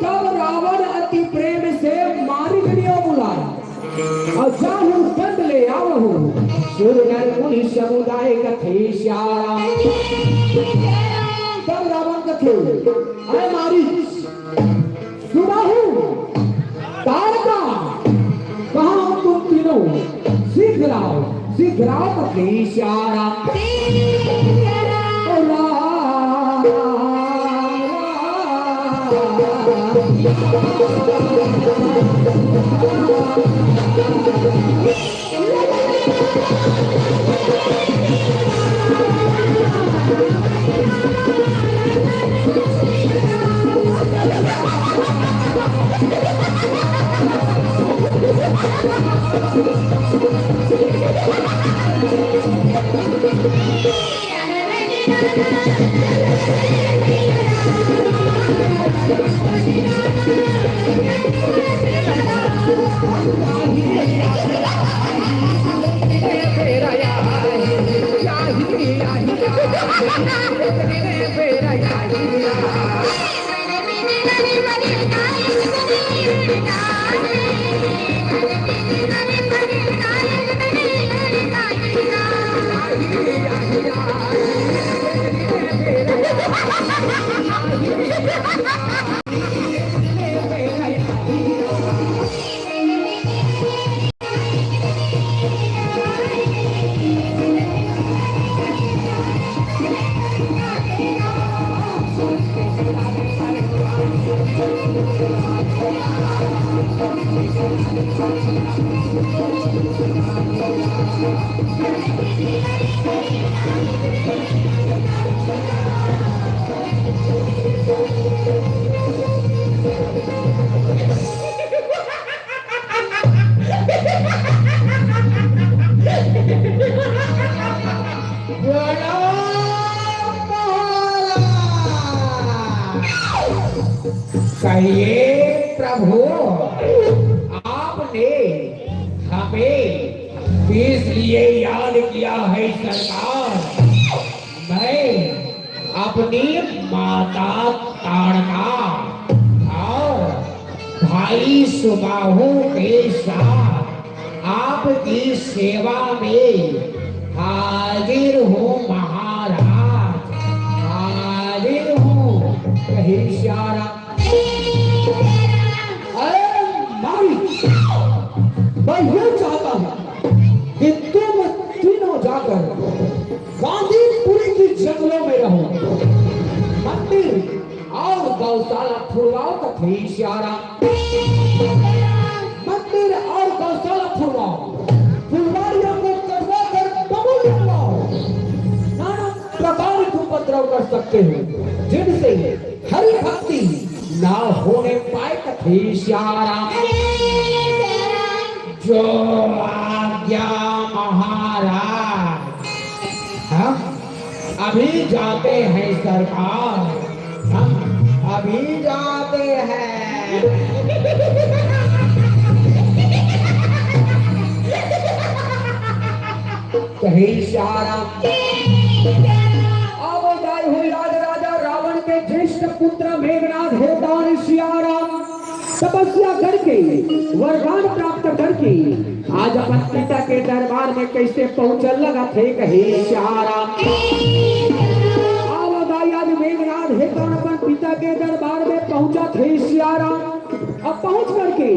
तब रावण अति प्रेम से मारी वीडियो बुलाए और जाहू दंड ले आवहू। सुर नर मुनि समुदाय कथे श्याम। तब रावण कथे, अरे मारी, सुनाहू तारका राम कथे सिया राम। ओ राम, राम। कहिए प्रभु, आपने हमें किस लिए याद किया है सरकार? मैं अपनी माता ताड़का और भाई सुबाहु के साथ आपकी सेवा में हाजिर हूँ महाराज, हाजिर हूँ। कहे सिया राम। अरे माई, मैं ये चाहता हूँ कि तुम तीनों जाकर गांधीपुरी की जंगलों में रहो, मंदिर और गौशाला खुलवाओ। कथे सिया राम। मंदिर और गौशाला खुलवाओ, फुलवारियों को कटवा कर बबूल लगवाओ, नाना प्रकार के उपद्रव कर सकते हो, जिनसे हरि भक्ति ना होने पाए। कथे सिया राम। जो आज्ञा महाराज। हम अभी जाते हैं सरकार, हम अभी जाते हैं। कहे सिया राम। अब जाय हो याद राजा रावण के ज्येष्ठ पुत्र मेघनाथ हे दान सिया राम। तपस्या करके, वरदान प्राप्त करके आज अपन पिता के दरबार में कैसे पहुंचल लगथे। कहे सिया राम। अब जाय आज मेघनाथ हे दान अपन पिता के दरबार में पहुंचथे सिया राम। अब पहुंच करके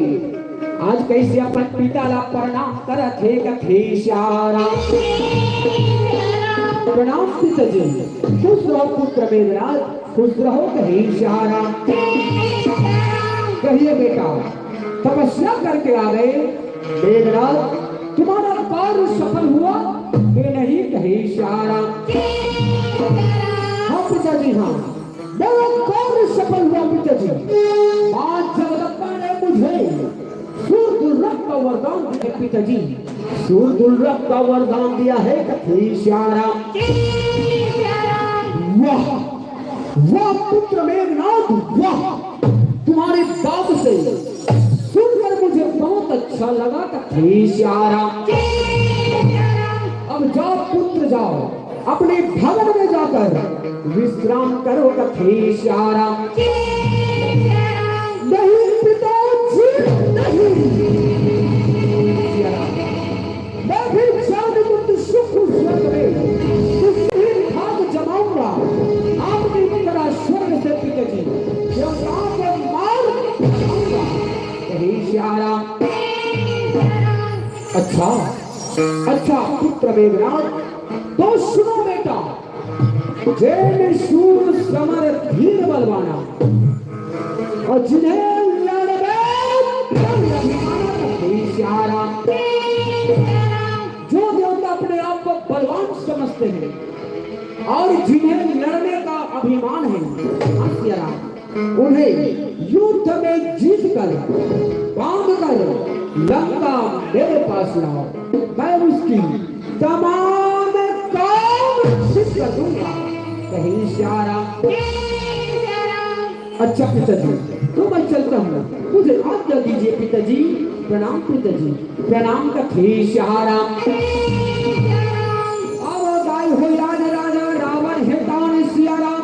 आज कैसे अपन पिता ला प्रणाम करथे। कथे सिया राम। प्रणाम पिताजी, खुश रहो पुत्र मेघनाथ, खुश रहो। कहे सिया राम। कहिए बेटा, तपस्या करके आ गए मेघनाथ, तुम्हारा कार्य सफल हुआ कि नहीं? कहे सिया राम। हाँ पिताजी, हाँ, मेरा कार्य सफल हुआ पिताजी। माँ जगदम्बा ने मुझे सूर दुर्लभ का वरदान दिया है पिताजी, सूर दुर्लभ का वरदान दिया है। कथे सिया राम। वाह वाह पुत्र मेघनाथ, वाह, तुम्हारी बात से सुनकर मुझे बहुत अच्छा लगा। कथे सिया राम। अब जाओ पुत्र, जाओ, अपने भवन में जाकर विश्राम करो। कथे सिया राम। नहीं पिताजी, नहीं। मैं भी जान मुक्त सुख स्वर्ग में तुझसे ही भाग जमाऊंगा। आपने इतना स्वर्ग से पिताजी, देवताओं को मार खाऊंगा। कहे सिया राम। अच्छा, अच्छा पुत्र मेघनाथ, तो सुनो बेटा, जैन शूर समर धीर बलवाना, और जिन्हें लड़बे प्यारा, जो देवता अपने आप को बलवान समझते हैं और जिन्हें लड़ने का अभिमान है, हाँ सिया राम, उन्हें युद्ध में जीत कर, बांध कर लंका मेरे पास लाओ। मैं उसकी तमाम काम सिद्ध कर दूंगा। कहे सिया राम। अच्छा पिताजी, तो मैं चलता हूँ, मुझे आज्ञा दीजिए पिताजी। प्रणाम पिताजी। प्रणाम कथे सिया राम। अब दाई हो याद राजा रावण हेतान सिया राम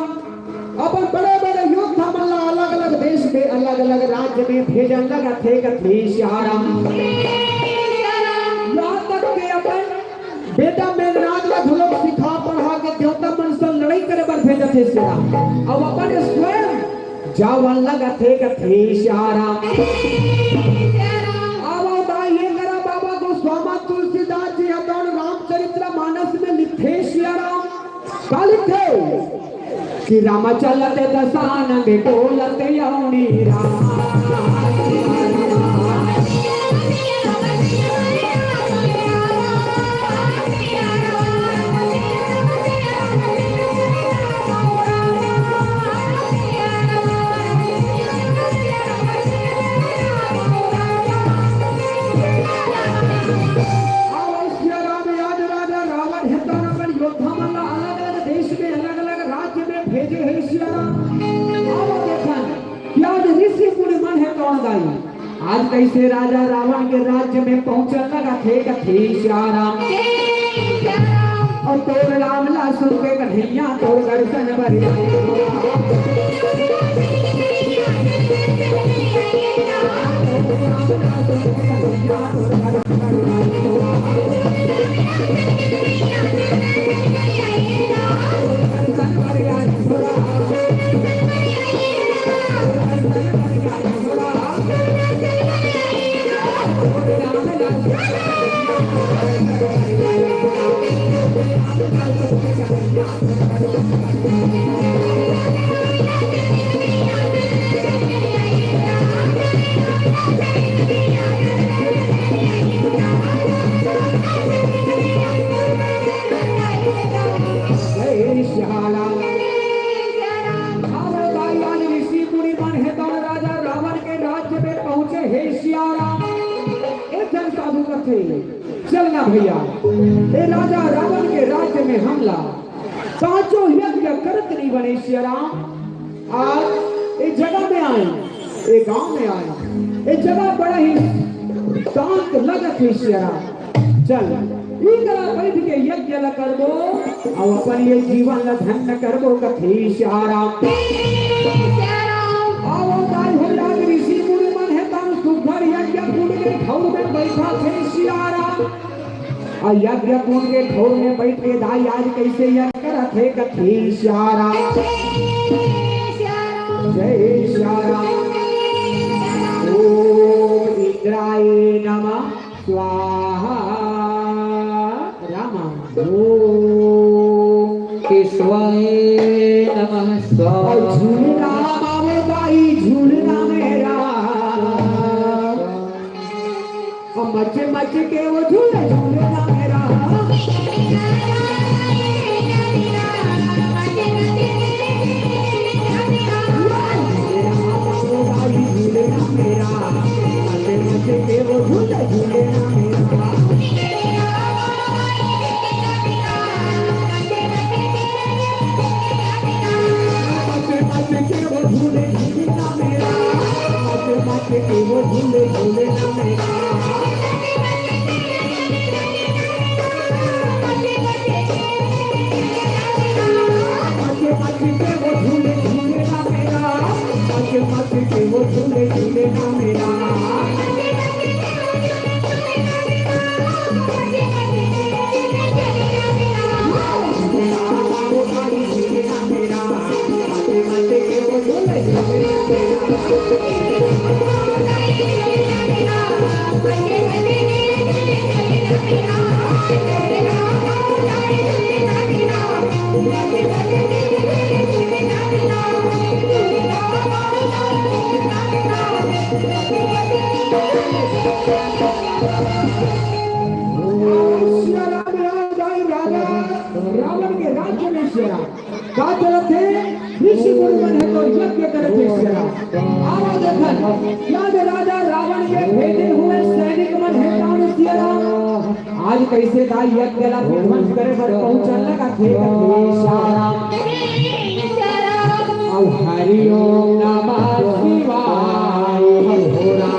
अपन बड़े बड़े योद्धा मन ला अलग अलग देश में, अलग अलग राज्य में भेजन लगथे कथे सिया राम। यहाँ तक के अपन बेटा मेघनाथ ला घलोक सिखा पढ़ा के देवता मन से लड़ाई करे बर भेजथे सिया राम। अब अपन स्वयं जावन लगथे कथे सिया राम। अब दाई ये करा बाबा गोस्वामा तुलसीदास जी ह रामचरित्र मानस में लिखथे सिया राम। का लिखथे कि राम चलत दसानन डोलत अवनी राम। अब सिया राम याद राजा रावण हेतान अपन योद्धा मन ला अलग-अलग देश में, अलग-अलग राज्य में भेजे हे सिया राम। अब देखन कि आज ऋषि मुनि मन हेतान दाई, आज कइसे राजा रावण के राज्य में पहुंचन लगथे कथे सिया राम। अउ तोर राम ला सुन के कन्हैया तोर दर्शन बर जय सिया राम। अब दाई आज ऋषि मुनि मन हेतान राजा रावण के राज्य में पहुंचे हे सिया राम। एक झन साधु कथे, चल ना भैया, ए राजा रावण के राज्य में हमला पांचों यज्ञ करत नहीं बने सिया राम। आज ए जगह में आए, ए गांव में आए, ए जगह बड़ा ही शांत लगत हे सिया राम। चल, इकरा बैठ के यज्ञ ल करबो, अउ अपन ये जीवन ल धन्य करबो, कथे सिया राम। अउ दाई हो राज ऋषि मुनि मन हेतान सुघर यज्ञ कुंड के ठौर में बैठथे सिया राम। अउ यज्ञ कुंड के ठौर में बैठ के दाई आज कइसे यज्ञ करथे, कथे सिया राम। जय सिया राम। ओम इंद्राय नमः स्वाहा। राम। ओम केशवाय नमः स्वाहा। अउ झूलना बाबू दाई, झूलना मेरा। अउ मच मच के वो झूले, झूलना मेरा। सिया राम राम, राम राम। रावण के राज्य में सिया राम का चलत हे? ऋषि मुनि मन हे तो यज्ञ करत हे सिया राम। आवा देखन, आज राजा रावण के भेजे हुए सैनिक मन हे, कौन सिया राम? आज कैसे दाई यज्ञ ला विध्वंस करे बर पहुंचन लगा थे कथे सिया राम। अब हरि ओम नमः शिवाय, हो राम।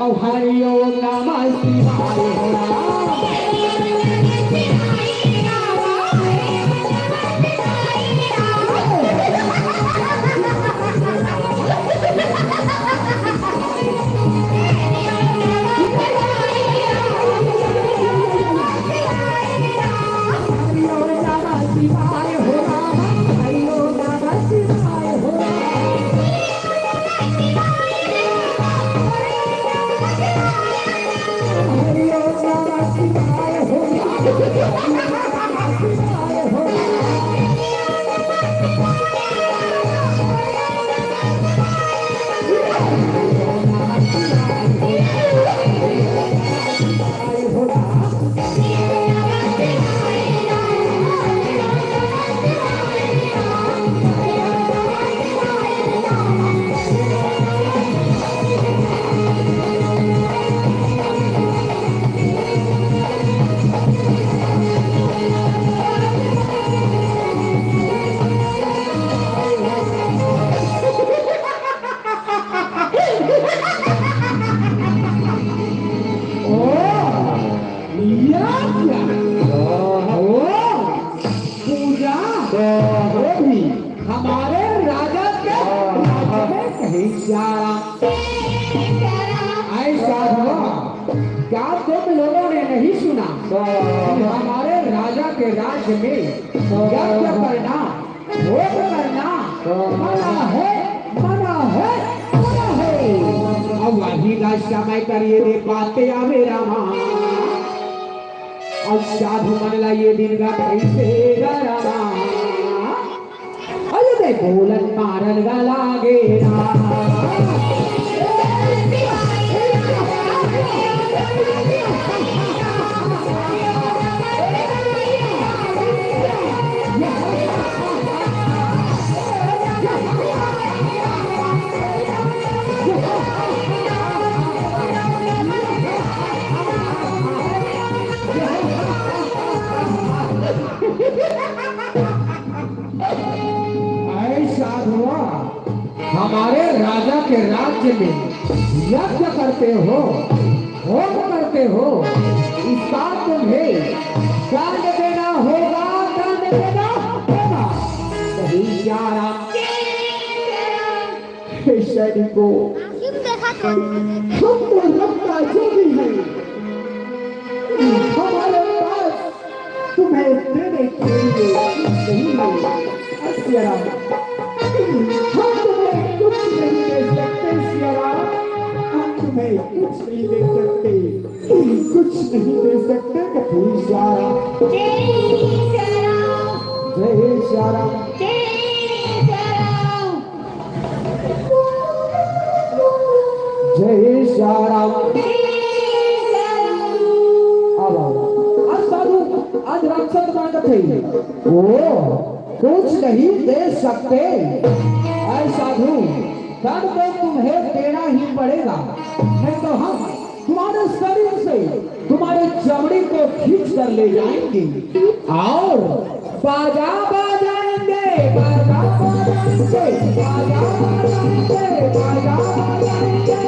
अब हरि ओम नमः शिवाय, हो राम। ओ, या क्या? ओ, पूजा, वो भी हमारे राजा के राज्य में कहीं जा रहा। ऐसा हुआ, क्या तुम लोगों ने नहीं सुना कि हमारे राजा के राज्य में यज्ञ करना, भोग करना मना है, मना है, मना है। अब वही का समय करिए रे बातें आवे रामा। अब साधु मन ला ये दिन का कैसे डरावा? अरे बे बोलन मारन गा लागे ना। ऐसा हुआ, हमारे राजा के राज्य में यज्ञ करते हो, होम करते हो, इसका तुम्हें दंड देना होगा, दंड देना होगा। कहीं जा रहा। हे सैनिकों, हम तो रक्त का जोगी हैं, हमारे पास तुम्हें देने के लिए कुछ नहीं है। सिया राम, हम तुम्हें कुछ नहीं दे सकते सिया राम, हम तुम्हें कुछ नहीं दे सकते, कुछ नहीं दे सकते कभी सिया राम। जय सिया राम। जय सिया राम। जय सिया राम। अब, अब साधु, आज राक्षस मन कथे, ओ, कुछ नहीं दे सकते। ऐ साधु, दंड तो तुम्हें देना ही पड़ेगा, नहीं तो हम तुम्हारे शरीर से तुम्हारे चमड़ी को खींच कर ले जाएंगे और बाजा बजाएंगे, बाजा बजाएंगे, बाजा बजाएंगे, बाजा बजाएंगे।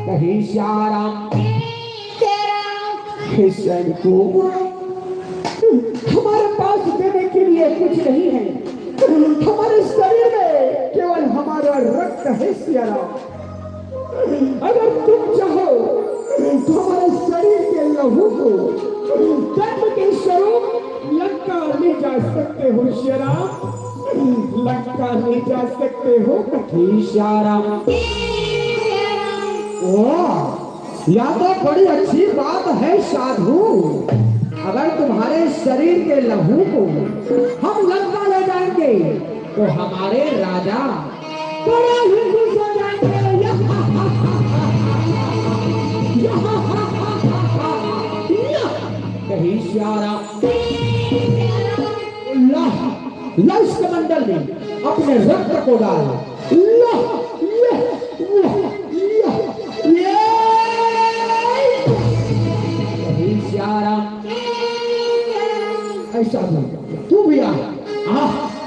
कहीं सिया राम। हे सैनिकों, हमारे पास देने के लिए कुछ नहीं है। हमारे शरीर में केवल हमारा रक्त है सिया राम। अगर तुम चाहो तो हमारे शरीर के लहू को दंड के स्वरूप लंका ले जा सकते हो सिया राम, लंका ले जा सकते हो कथी सिया राम। वाह, या तो बड़ी अच्छी बात है साधु, अगर तुम्हारे शरीर के लहू को हम लंका ले जाएंगे तो हमारे राजा बड़ा ही खुश हो जाएंगे। या, या, या, कहीं श्यारा ला, ला इस कमंडल में अपने रक्त को डाल। ला, ये, वो, या, ये। कहीं श्यारा ऐसा भी, तू भी आ। आ,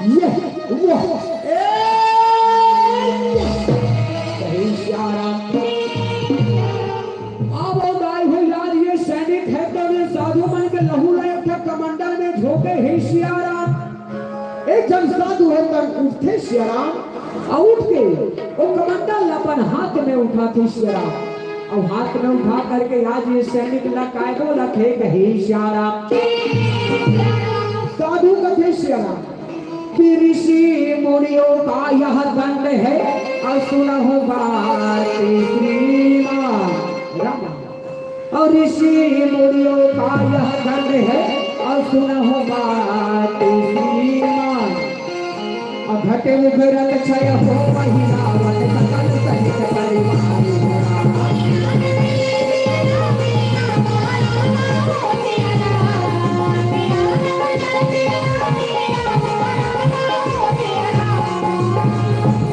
ये, वो, ए, कहीं श्यारा। अब दाई हो यार, ये सैनिक हे तो ये साधु मन के लहू ला एक ठा कमंडल में झोंके हे सियाराम। एक झन साधु हे तब उठथे सियाराम, अउ उठ के ओ कमंडल ला अपन हाथ में उठाथे सियाराम, अउ हाथ में उठा करके आज ये सैनिक ला काय बोलत हे, कहे सियाराम। साधु कथे सियाराम कि ऋषि मुनियों का यह दंड है, और सुनहु बात श्रीमान। राम। और ऋषि मुनियों का यह दंड है, और सुनहु बात श्रीमान। और घटे उग्रत क्षय हो वही रावण सकल सहित परिवार।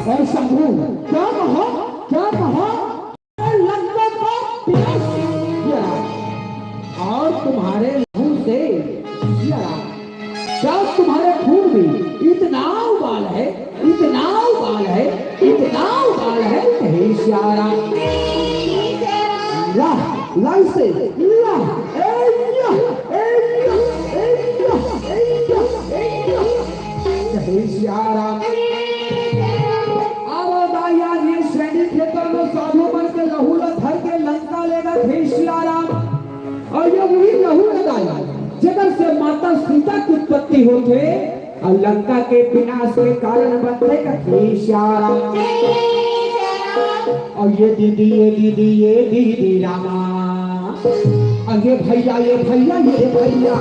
और शंभू, क्या कहा, क्या कहा? लंका का प्यास जला और तुम्हारे लहू से जला। क्या तुम्हारे खून में इतना उबाल है, इतना उबाल है, इतना उबाल है, हे सियाराम। ला, ला इसे, ला, ए या, ए या, ए या, ए या, ए या। हे सियाराम। अब दाई आज ये सैनिक हे तो साधु मन के लहू ला धर के लंका लेगत हे सियाराम। अउ ये वही लहू हे दाई, जेकर से माता सीता के उत्पत्ति होथे अउ लंका के विनाश के कारण बनथे कथे सियाराम। अउ ये दीदी, ये दीदी, ये दीदी रामा। अउ ये भैया, ये भैया, ये भैया।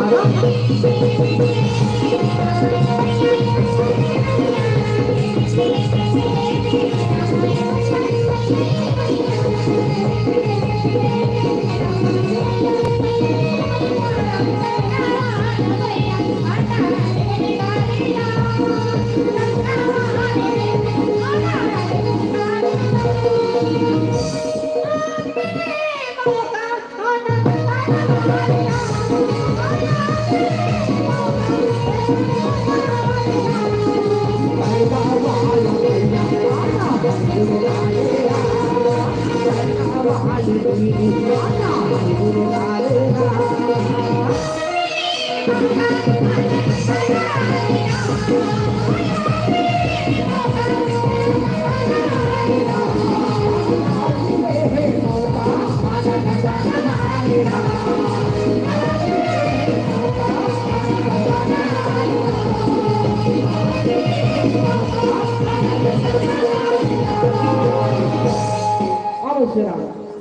अब शेरा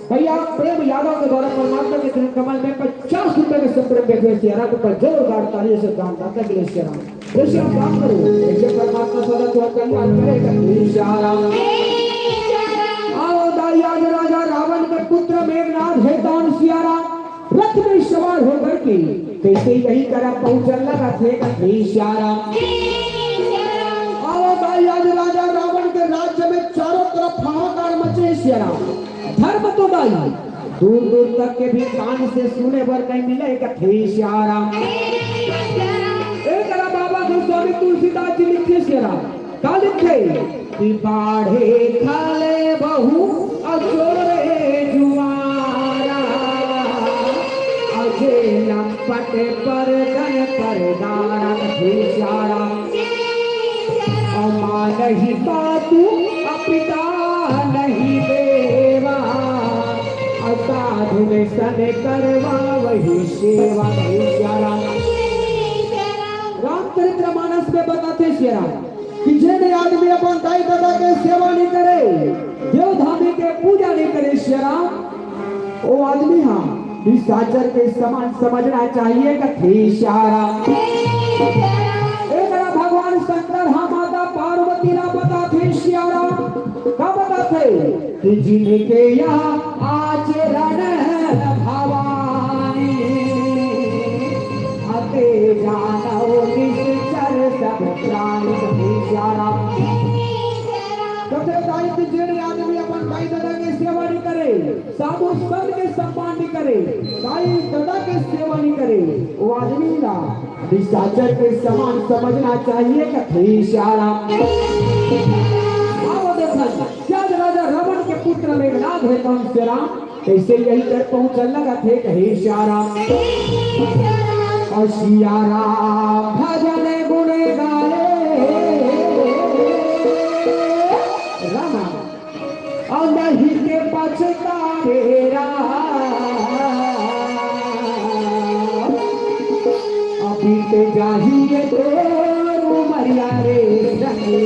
भैया प्रेम यादव के द्वारा परमात्मा के चरण कमल में पचास रुपए के संतरण बैठे शेरा के ऊपर जोरदार तालियों से दान दाता के लिए शेरा। जैसे आप दान करो, ऐसे परमात्मा सदा तुम्हारा कल्याण करेगा। शेरा। आओ दाई, आज राजा रावण के पुत्र मेघनाथ हे दान सियारा रथ में सवार होकर के कैसे यही तरह पहुंचल लगा थे कथे सियारा। आओ दाई, आज राजा रावण के राज्य में चारों तरफ हाहाकार मचे सियारा। धर्म तो दाई दूर दूर तक के भी कान से सुने बर नहीं मिले कथे सियारा। एक बाबा गोस्वामी तुलसीदास जी लिखे सियारा। का लिखे? कि बाढ़े खले बहु अचोरे जुआरा, अजे लंपट पर गन पर दारक भिचारा। अमानहि मातु अपिता नहीं देवा, असाधु में सन करवा वही सेवा भिचारा। रामचरित्र मानस में बताते शेरा कि जेन आदमी अपन दाई ददा के सेवा नहीं करे, देवधामी के पूजा नहीं करे, शेरा ओ आदमी हा निशाचर के समान समझना चाहिए, कथे सियाराम। एकरा भगवान शंकर हा माता पार्वती ला बताथे सियाराम। का बताथे? कि जिनके यह आचरण भवानी, अते जानव निश्चर सब प्राणी, कथे सियाराम। कथे दाई कि जेन आदमी अपन दाई ददा के सेवा नहीं करे, साधु संत के सम्मान नहीं करे, दाई ददा के सेवा नहीं करे, वो आदमी ला निशाचर के समान समझना चाहिए, कथे सियाराम। अब देखन, जब राजा रावण के पुत्र मेघनाथ हे, कौन सियाराम, कैसे यही कर पहुंचल लगथे, कहे सियाराम। और सियाराम भजन गुण गाए, राम। और नहीं के पछतावे राम। अभी ते जाही ये तो उमरिया रे सखी,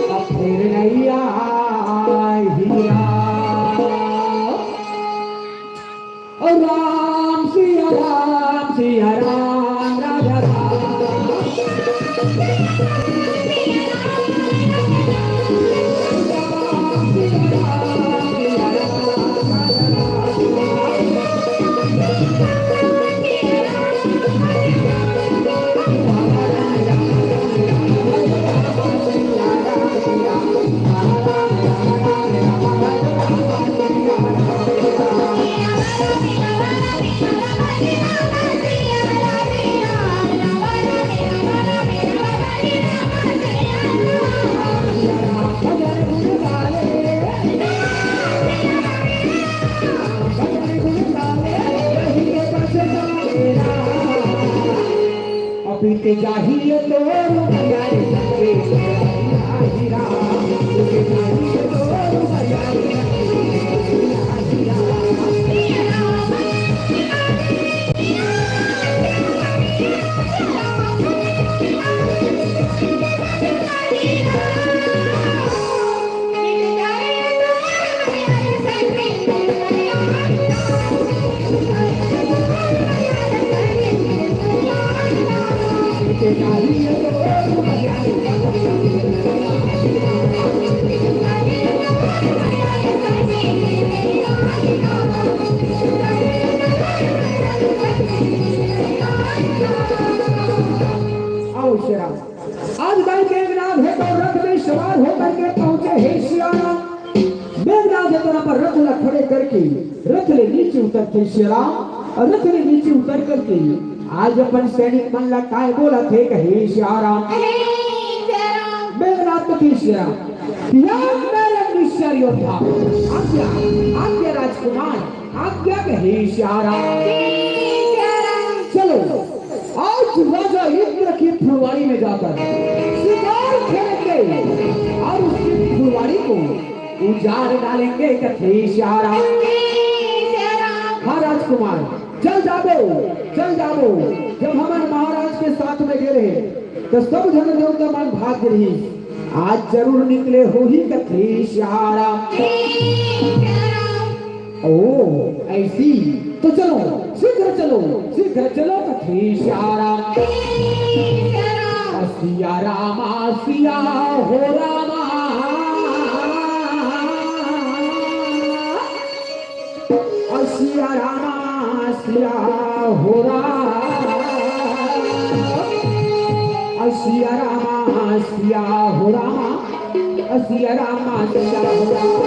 अब फिर नहीं आही राम। ओ राम सिया राम सिया राम राजा राम। अभी ते जाही ये तोर भैया रे संगे, जाही राम। अभी ते जाही ये तोर भैया रे संगे, जाही राम। आओ शेरा। आज भाई मेघनाथ हे तो रथ में सवार होकर के पहुंचे हे सियाराम। मेघनाथ हे तो अपन रथ ला खड़े करके रथ ले नीचे उतरथे सियाराम, और रथ ले नीचे उतर करके आज अपन सैनिक मन ला काय बोलथे, कहे सियाराम। मेघनाथ कथे सियाराम, या मेरे निश्चर योद्धा, आज्ञा, आज्ञा राजकुमार, आज्ञा, कहे सियाराम। चलो, आज राजा इंद्र की फुलवाड़ी में जाकर शिकार खेलेंगे और उसकी फुलवाड़ी को उजाड़ डालेंगे, कथे सियाराम। हाँ राजकुमार, चल जाबो, चल जाबो। जब हमन महाराज के साथ में गे रहे, तो सब झन देवता मन भाग रही। आज जरूर निकले होही, कथे सियाराम। ओ, ऐसी तो चलो, शीघ्र चलो, शीघ्र चलो, कथे सियाराम। सिया रामा, सिया हो रामा। सिया रामा, सिया हो रामा। सिया रामा, सिया हो रामा। सिया रामा, सिया हो रामा।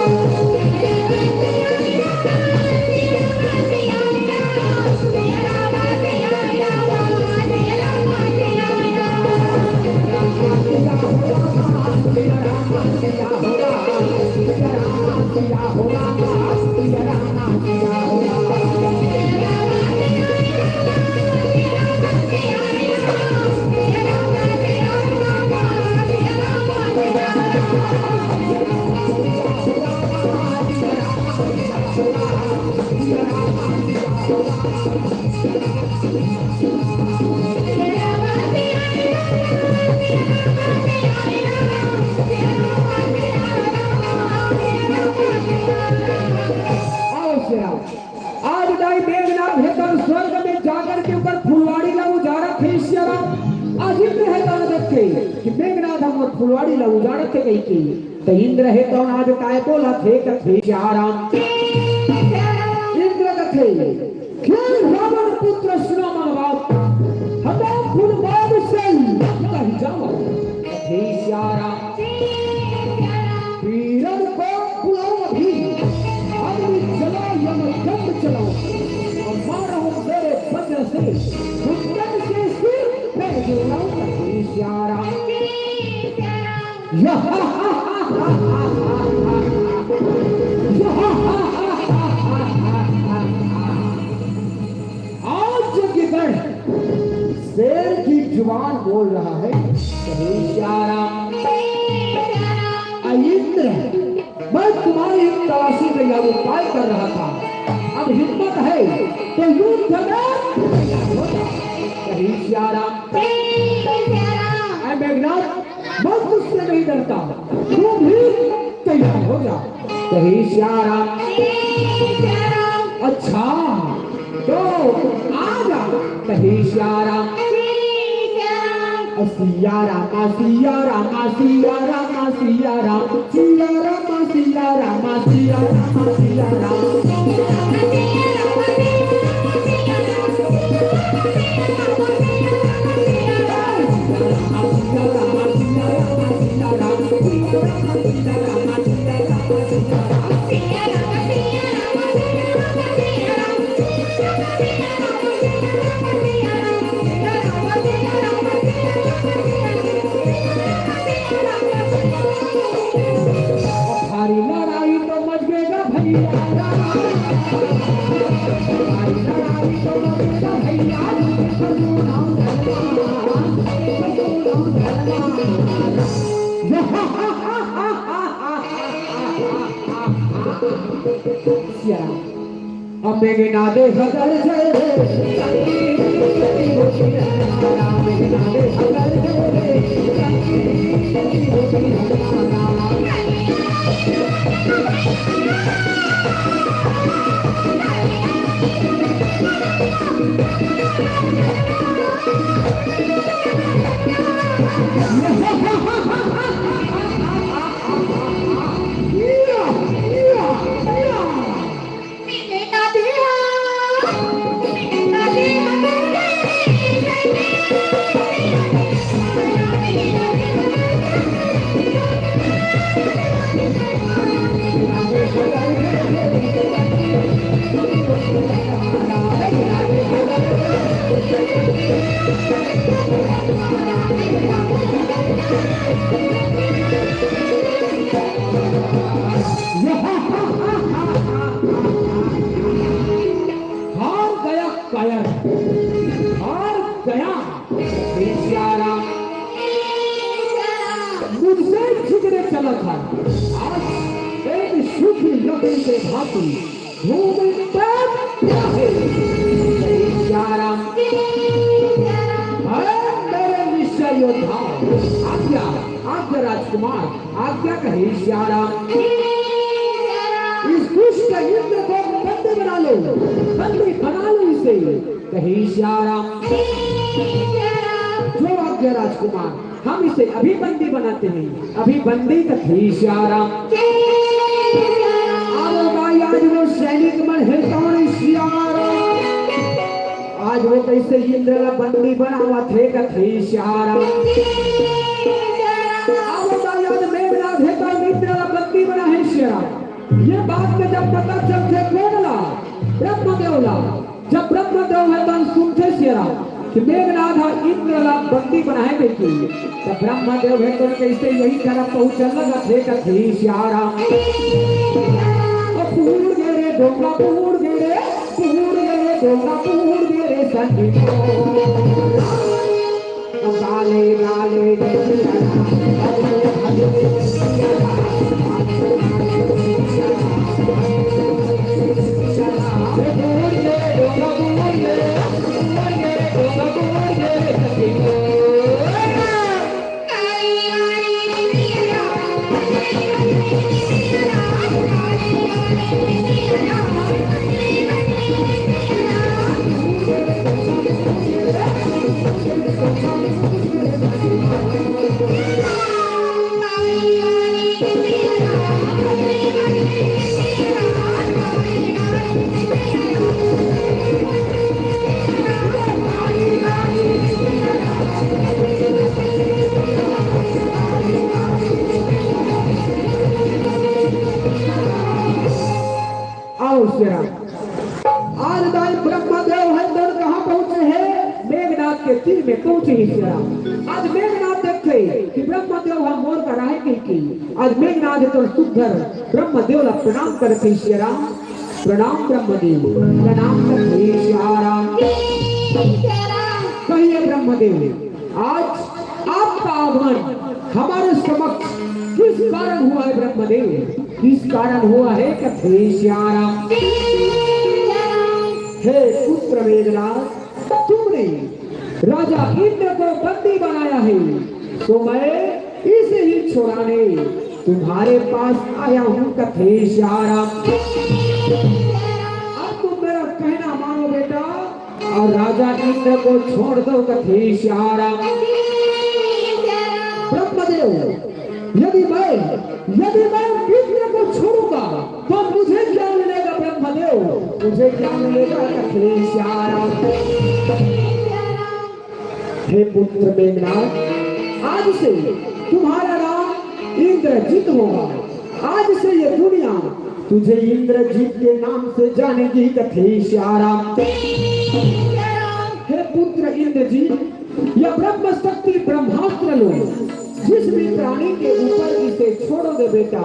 फुलवाड़ी ला उजाड़त हे कहिके। त इंद्र हे तौन आज काय बोलत हे, कथे सियाराम। इंद्र कथे, "हे रावण पुत्र, सुनो मन बात, हटा फुलवाड़ से लपट ही जाओ।" कथे सियाराम, "बीरन को बुलाओ अभी, अग्नि जलाओ, यमदंड चलाओ, और मारो मेरे वज्र से, दुर्जन के सिर पे गिराओ।" कथे सियाराम। आज जंगीगढ़ शेर की जुबान बोल रहा है, कहे सियाराम। इंद्र, मैं तुम्हारी तलाशी का यह उपाय कर रहा था, अब हिम्मत है तो युद्ध में तैयार हो जा, कहे सियाराम। ऐ मेघनाथ, मैं तुझसे नहीं डरता, तू भी तैयार हो जा, कहे सियाराम। अच्छा, तो आ जा, कहे सियाराम। सियाराम, सियाराम, सियाराम, सियाराम, सियाराम। भारी लड़ाई तो मच गएगा भैया, भारी लड़ाई तो मच गएगा भैया। अब मेघनादे हगर जय रे। हार गया कायर, हार गया। सियाराम मुझसे झुकने चला था, आज एक सूखी लकड़ी के भांति घूमता है। सियाराम, अरे मेरे निश्चय योद्धा, आज्ञा, आज्ञा राजकुमार, आज्ञा कहे सियाराम। इस दुष्ट इंद्र को बंदी बना लो, बंदी बना लो इसे, कहे सियाराम। जो आज्ञा राजकुमार, हम इसे अभी बंदी बनाते हैं, अभी बंदी कहे सियाराम। अरे भाई, आज वो सैनिक मन है कौन सियाराम? आज वो कैसे इंद्र ला बंदी बनावत हे, कथे सियाराम। अब बताओ, आज मेघनाथ हे तो इंद्र ला बंदी बना हे सियाराम। ये बात के जब पता चलथे कोन ला, ब्रह्मदेव ला। जब ब्रह्मदेव हे तो सुनथे सियाराम कि मेघनाथ हा इंद्र ला बंदी बनाए बेटी, तब ब्रह्मदेव हे तो कैसे यही तरफ पहुंचल लगथे, कथे सियाराम। ओ बूढ़ गे रे डोंगा, बूढ़ गे रे, बूढ़ गे रे डोंगा, बूढ़ गे रे संगी। काले काले सियाराम। आज दाई ब्रह्मदेव हे तो कहाँ पहुँचे हे? मेघनाद के तीर में पहुँचे हे सियाराम। आज मेघनाद देखे कि ब्रह्मदेव ह मोर करा हे कहिके। आज मेघनाद हे तो सुग्घर ब्रह्मदेव ला प्रणाम करथे सियाराम। प्रणाम ब्रह्मदेव, प्रणाम करथे सियाराम। कहिए ब्रह्मदेव, आज आपका आगमन हमारे समक्ष किस कारण हुआ है ब्रह्मदेव? किस कारण हुआ है कथे सियाराम। हे पुत्र मेघनाद, तुमने राजा इंद्र को बंदी बनाया है, तो मैं इसे ही छुड़ाने तुम्हारे पास आया हूँ कथे सियाराम। अब तुम मेरा कहना मानो बेटा, और राजा इंद्र को छोड़ दो कथे सियाराम। ब्रह्मदेव, यदि मैं, यदि मैं इंद्र को छोड़ूंगा तो मुझे क्या मिलेगा ब्रह्मदेव, मुझे क्या मिलेगा कथे सियाराम। हे पुत्र मेघनाद, आज से तुम्हारा नाम इंद्रजीत होगा। आज से ये दुनिया तुझे इंद्रजीत के नाम से जानेगी कथे सियाराम। हे पुत्र इंद्रजीत, यह ब्रह्म शक्ति ब्रह्मास्त्र लो, जिस भी प्राणी के ऊपर इसे छोड़ोगे बेटा,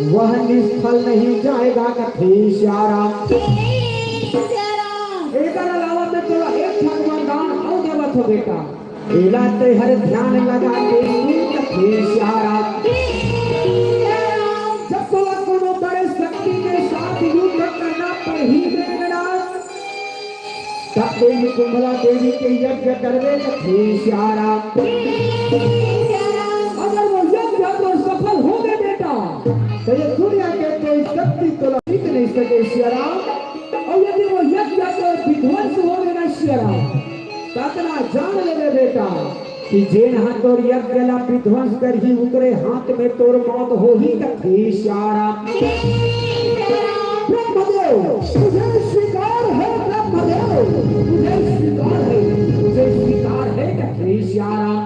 वह निष्फल नहीं जाएगा कथे सियाराम। एकर अलावा मैं तोला एक ठन वरदान अउ देवत हो बेटा, एला ते हर ध्यान लगा के सुन कथे सियाराम। जब तोला कोनो बड़े शक्ति के साथ युद्ध करना पड़ही मेघनाद, तब तें कुंभला देवी के यज्ञ करबे कथे सियाराम। अगर वो यज्ञ अगर सफल हो गए बेटा, तो ये दुनिया के कोई शक्ति तोला जीत नहीं सके सियाराम। और यदि वो यज्ञ अगर विध्वंस हो गए ना सियाराम, तो अतना जान लेबे बेटा, कि जेन ह तोर यज्ञ ला विध्वंस करही, उकरे हाथ में तोर मौत होही कथे सियाराम। ब्रह्मदेव, तुझे स्वीकार है ब्रह्मदेव, तुझे स्वीकार है, तुझे स्वीकार है कथे सियाराम।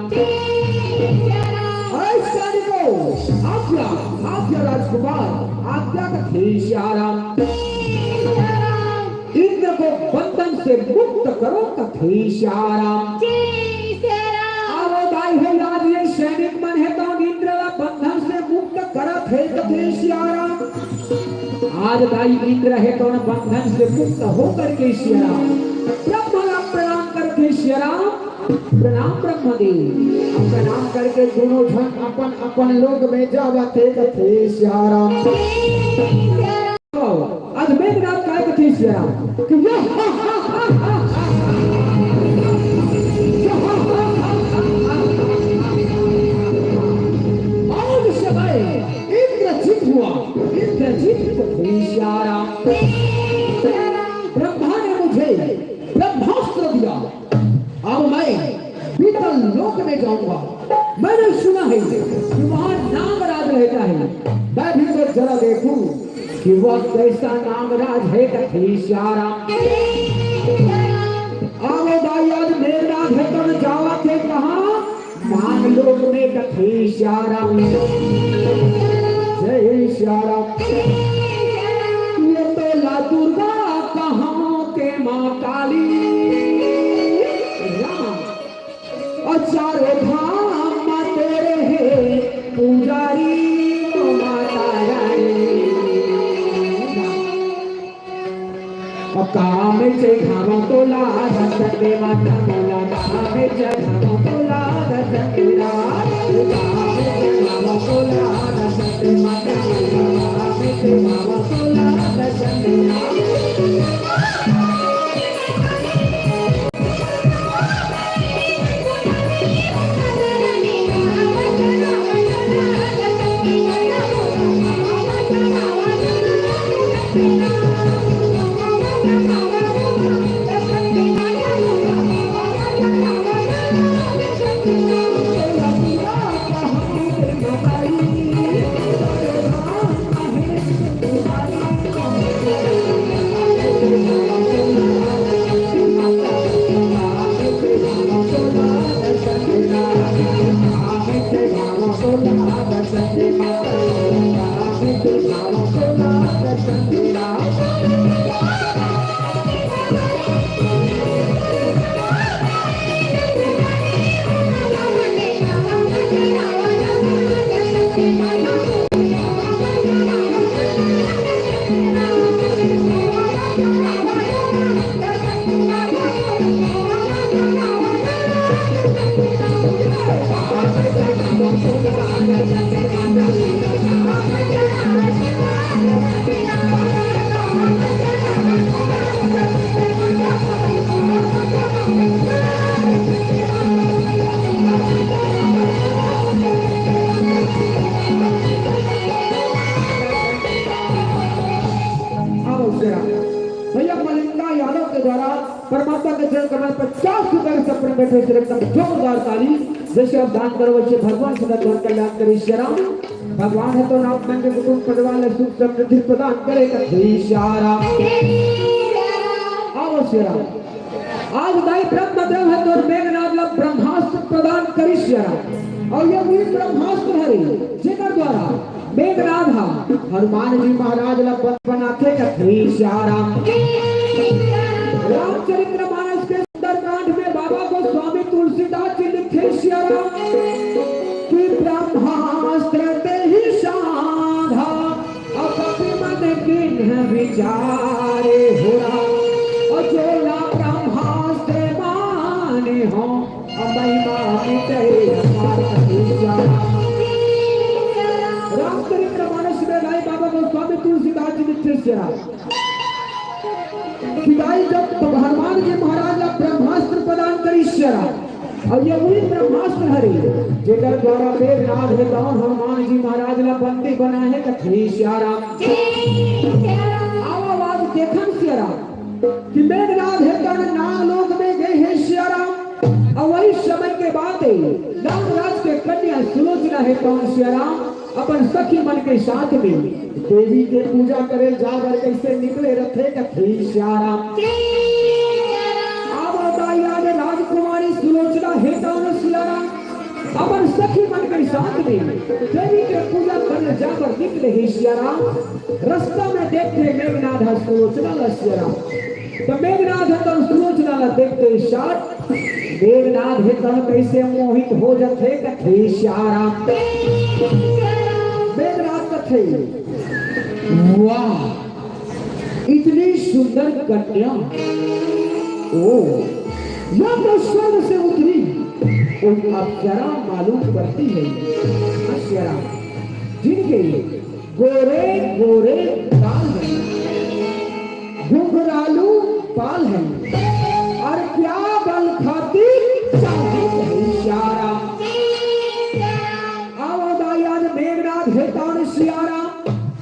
ऐसा को आज्ञा, आज्ञा राजकुमार, आज्ञा कथे सियाराम। इंद्र को बंधन से मुक्त करो कथे सियाराम। जय सियाराम। अरे भाई हो, आज ये सैनिक मन हे तो इंद्र ला बंधन से मुक्त करत हे कथे सियाराम। आज भाई इंद्र हे तो बंधन से मुक्त होकर के सियाराम ब्रह्मा ला प्रणाम करथे सियाराम। प्रणाम ब्रह्मदेव। अब प्रणाम करके दोनों झन अपन अपन लोक में जावत हे कथे सियाराम। आज मेघनाद काय कथे सियाराम कि यह आज समय इंद्रजीत हुआ, इंद्रजीत कथे सियाराम। ब्रह्मा ने मुझे ब्रह्मास्त्र दिया, अब मैं पीतल लोक में जाऊंगा। मैंने सुना है कि वहां नागराज रहता है। मैं भी तो जरा देखूं कि वह कैसा नागराज है कथे सियाराम। आवो भाई, आज मेघनाद हे तो जावत हे कहाँ? नाग लोक में कथे सियाराम। जय सियाराम। ये तो ला दुर्गा कहाँ के माँ काली। राम। और चारों धाम माँ तेरे हे पुजारी, तो माता रानी। काम चढ़ावा तोला दर्शन दे माता मोला, काम चढ़ावा तोला दर्शन दे राम। काम चढ़ावा तोला दर्शन दे माता मोला, काम चढ़ावा तोला दर्शन दे राम। भैया मलिंगा यादव के द्वारा परमात्मा के चरण कमल पचास रुपए के चक्कर में बैठे से एकदम जोरदार ताली। जैसे आप दान करो वैसे भगवान सदा धन कल्याण करे श्री राम। भगवान है तो नाथ मन के कुटुंब परिवार ले सुख समृद्धि प्रदान करे कथे श्री राम। आओ श्री राम। आज दाई ब्रह्मदेव है तो मेघनाथ ला ब्रह्मास्त्र प्रदान करे श्री राम। और ये वही ब्रह्मास्त्र है जेकर द्वारा मेघनाथ हा हनुमान जी महाराज ला बन बनाथे कथे श्री राम। रामचरित्र मानस के सुंदरकांड में बाबा गोस्वामी तुलसीदास जी लिखे श्री राम कि ब्रह्मास्त्र ते ही साधा और कपि मन किन्ह विचारे हो राम। और जो ला ब्रह्मास्त्र माने हो और महिमा मिटे अपार कथे श्री राम। रामचरित्र मानस में राय बाबा गोस्वामी तुलसीदास जी लिखे श्री राम कि दाई जब हनुमान जी महाराज ला ब्रह्मास्त्र प्रदान करे श्री राम। और ये वही ब्रह्मास्त्र हरे जेकर द्वारा मेघनाथ है तौन हनुमान जी महाराज ला बंदी बनाए है कथे श्री राम। आवा आवाज देखन श्री राम कि मेघनाथ है तौन नाग लोक में गए है श्री राम। और वही समय के बात है नागराज के कन्या सुलोचना है तौन श्री राम अपन सखी मन के साथ में देवी के पूजा करे जाबर कैसे निकले रथे कथे श्री राम। आवो दाई आज राजकुमारी सुलोचना हे तौन श्री राम अपन सखी मन के साथ में देवी के पूजा करे जाबर निकले हे श्री राम। रास्ता में देखथे मेघनाथ सुलोचना ला श्री राम। तो मेघनाथ तो सुलोचना ला देखते ही साथ मेघनाथ हे तब कैसे मोहित हो जाथे कथे श्री राम। मेघनाथ कथे, वाह, इतनी सुंदर कन्या, ओ, यह तो स्वर्ग से उतरी कोई अप्सरा मालूम पड़ती है। हाँ, श्री राम, जिनके गोरे गोरे गाल हैं, घुंघरालू बाल हैं, और क्या बल खातिर चाहत है श्री राम। आवो दाई आज मेघनाथ हे तौन श्री राम।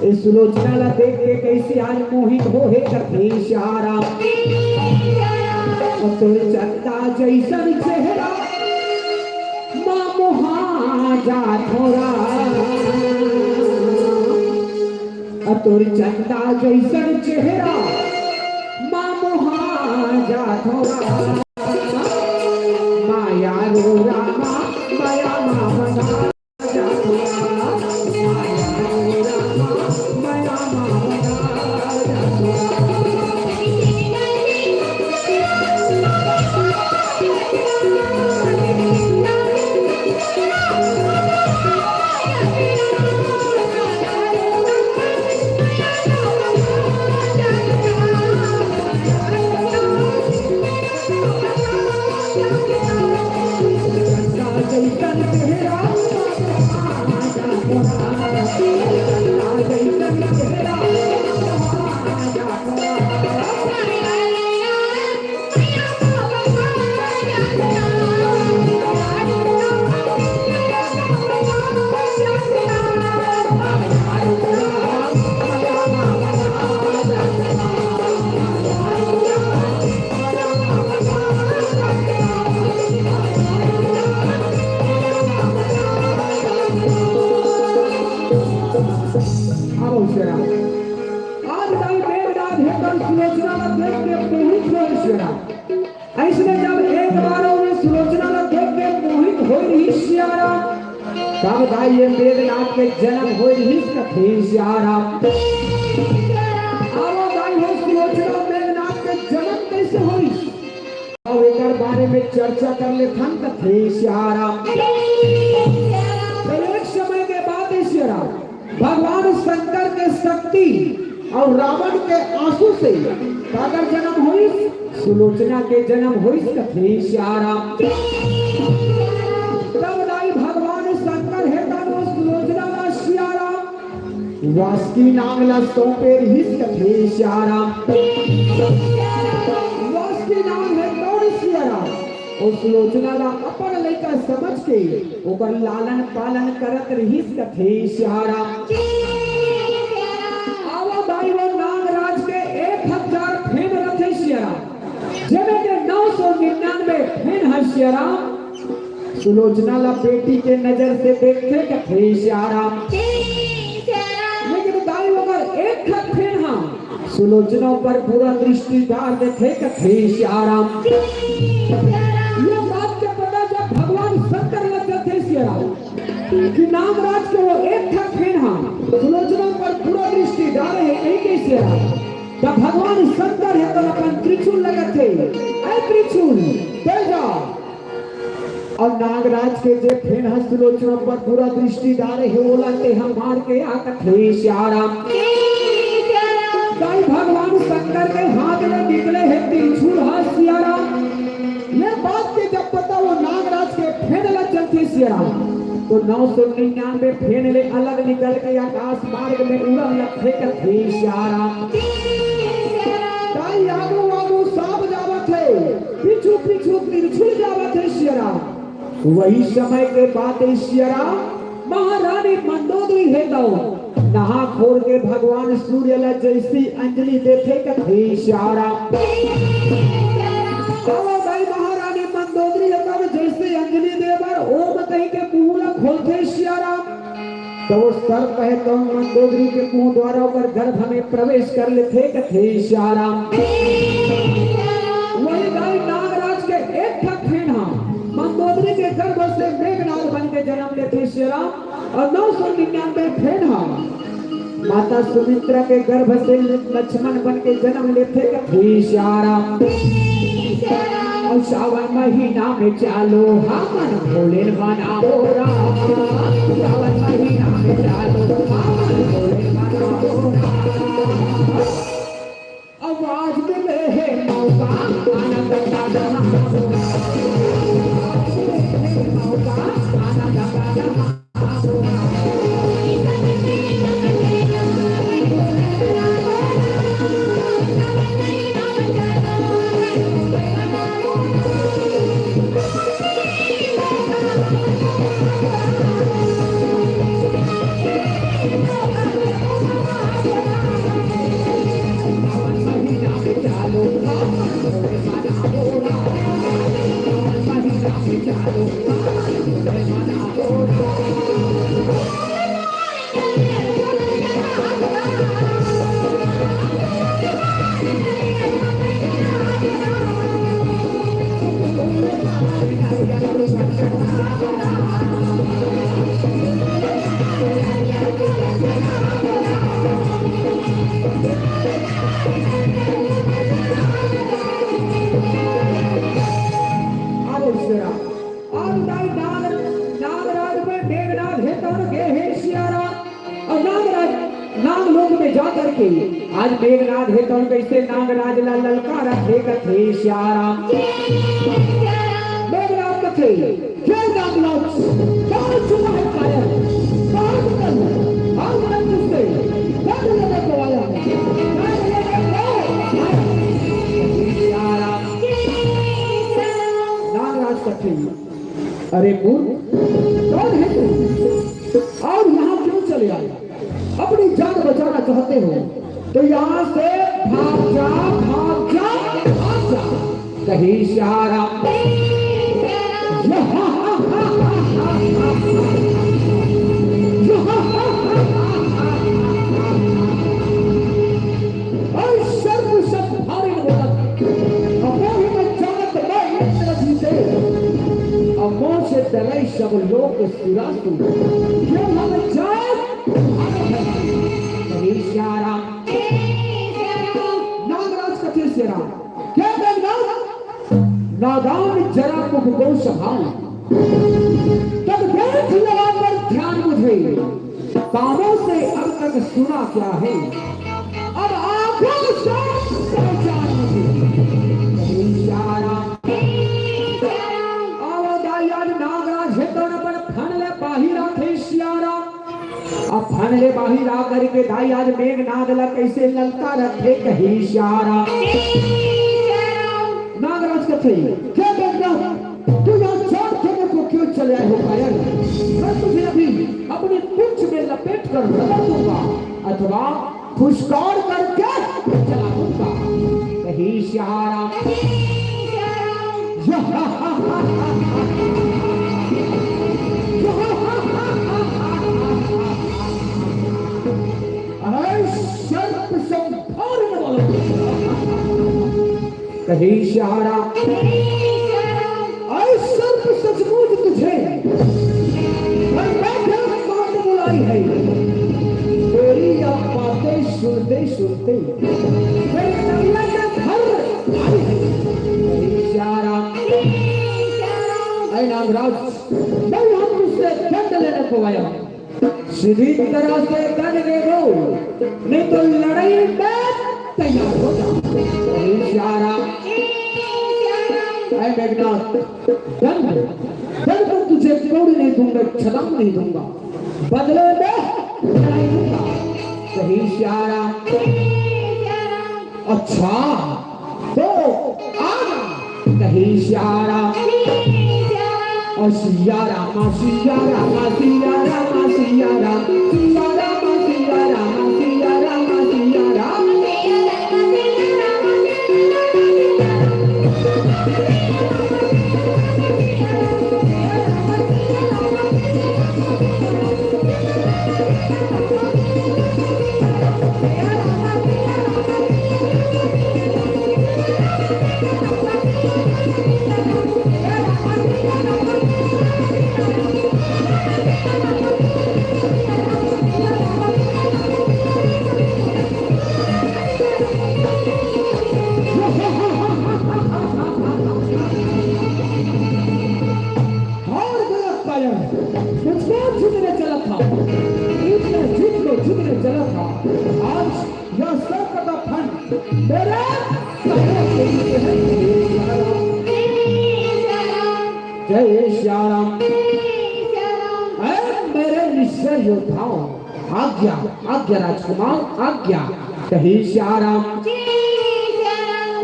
ए सुलोचना ला देख के कैसे आज मोहित हो हे कथे श्री राम। और तोर चंदा जैसन चेहरा मा मोहा जाथों राम। अतुर चंदा जैसन चेहरा मा मोहा जाथों राम। माया रो रामा, माया मा बना जाथों राम। माया रो रामा, माया मा बना जाथों राम। आओ श्री राम। आज दाई मेघनाथ हे तौन सुलोचना ला देख के मोहित होय श्री राम। अइसने जब एक बार वो सुलोचना ला देख के मोहित होय रहिस श्री राम, तब दाई ये मेघनाथ के जन्म होय रहिस कथे श्री राम। आवो दाई हो सुलोचना मेघनाथ के जन्म कैसे होइस? अब एकर बारे में चर्चा कर लेथन कथे श्री राम। तो एक समय के बाद हे श्री राम, भगवान शंकर के शक्ति और रावण के आंसू से काकर जन्म होइस? सुलोचना के जन्म होइस कथे श्री राम। तब दाई भगवान शंकर हे तब वो सुलोचना ला श्री राम वासुकी नांग ला सौंपे रहिस कथे श्री राम। वासुकी नांग हे तौन श्री राम। ओ सुलोचना ला अपन लइका समझ के ओकर लालन पालन करत रहिस कथे श्री राम। आवा दाई वो नागराज के सियाराम। सुलोचना ला बेटी के नजर से देखथे कथे सियाराम। लेकिन दाई ओकर एक ठक फेन हा सुलोचना पर बुरा दृष्टि डार देथे कथे सियाराम। ये बात के पता जब भगवान शंकर ला चलथे सियाराम कि नागराज के वो एक ठक फेन हा सुलोचना पर बुरा दृष्टि डारे हे कहिके सियाराम, तब भगवान शंकर हे तो अपन त्रिशूल ला कथे, "ऐ त्रिशूल, दे जा।" अउ नागराज के जे फेन ह सुलोचना पर बुरा दृष्टि डारे हे, ओला तेहा मार के आ कथे सियाराम। दाई भगवान शंकर के हाथ ले निकले हे त्रिशूल ह सियाराम। ये बात के जब पता वो नागराज के फेन ला चलथे सियाराम, तो नौ सौ निन्यानवे फेन ले अलग निकल के आकाश मार्ग में उड़न लगथे कथे सियाराम। दाई आगू आगू सांप जावत हे, पीछू पीछू त्रिशूल जावत हे सियाराम। वही समय के बात हे सियाराम, महारानी मंदोदरी हे तो नहा खोर के भगवान सूर्य ला जैसी अंजलि देथे कथे सियाराम। अउ दाई महारानी मंदोदरी हे तो जैसी अंजलि दे बर ओम कहिके मुंह ला खोलथे सियाराम। तो वो सर्प हे तो मंदोदरी के मुंह द्वारा ओकर गर्भ में प्रवेश कर लेथे कथे सियाराम। वही दाई नागराज के एक ठक फेन हा मंदोदरी के गर्भ से मेघनाद बन के जन्म लेथे सियाराम। अउ नौ सौ निन्यानवे फेन हा माता सुमित्रा के गर्भ से लक्ष्मण बन के जन्म लेथे कथे सियाराम। अउ सावन महीना में चालो हमन भोले मनाबो राम। सावन महीना में चालो हमन भोले मनाबो राम। अब आज मिले हे मौका, आनंद का जहां हो। आज मिले हे मौका, आनंद का जहां हो। अरे शेरा, आज दाई नाग, नागराज में मेघनाद हे तौन गे हे सियाराम। अउ नागराज, नागलोक में जा करके आज मेघनाद हे तौन कइसे नागराज ला ललकारत हे कथे सियाराम। मेघनाद कथे, "हे नागराज, कहाँ छुपा है कायर? कहाँ निकल? आज मैं तुझसे दंड लेने को आया हूँ। दंड लेने को आया हूँ।" नागराज कथे, "अरे मूर्ख, कौन है तू? और यहाँ क्यों चले आए? अपनी जान बचाना चाहते हो तो यहाँ से भाग जा, भाग जा, भाग जा।" कहे सियाराम। और सर्व सब भारी बोलत, अबोहि न जानत मैं इंद्र जीते, अमों से डरै सब लोक सुरासुर। ये हम जान भागत है। कहे सियाराम। नागराज कथे सियाराम। क्या करना? नादान जरा मुख को संभाल। तब देख लगा कर ध्यान मुझे, कानों से अब तक सुना क्या है, अब आंखों से पहचान मुझे। सियाराम। अउ दाई आज नागराज हे तौन अपन फन ले बाहिर आथे सियाराम। अब फन ले बाहिर आ करके दाई आज मेघनाद ला कइसे ललकारत हे कहे सियाराम। नागराज कथे, "हे मेघनाद, तू यहाँ जान देने को क्यों चले आए हो कायर? मैं तुझे अभी अपनी पूंछ में लपेट कर रगड़ दूंगा अथवा फुसकार करके जला दूंगा।" कहे सियाराम। अरे सर्प संहारने वाला। कहे सियारा, ऐ सर्प सचमुच तुझे हर राजा मात बुलाई है। तेरी यह बातें सुनते सुनते मेरे कमला का घर आई है। कहे सियारा, ऐ नागराज, मैं हम तुझसे दंड लेने को आया हूँ। सीधी तरह से दंड दे दो, नहीं तो लड़ाई में तैयार हो जाओ। कहे सियारा, ऐ मेघनाथ, दंड, दंड तो तुझे कौड़ी नहीं दूंगा, छलांग नहीं दूंगा, बदले में लड़ाई दूंगा। कहे सियारा, अच्छा, तो आना। कहे सियारा, ओ सियारा, मा सियारा, मा सियारा, मा सियारा, सियारा, मा सियारा, मा सियारा, मा सियारा। और गलत पाया। मुझको जितने चला था, इतने जिनको जितने चला था, आज यह सर्प का फन मेरे पैरों के नीचे है। जय श्याम। ऐ मेरे निश्चय योद्धाओं, आज्ञा, आज्ञा राजकुमार, आज्ञा। कहे श्याम,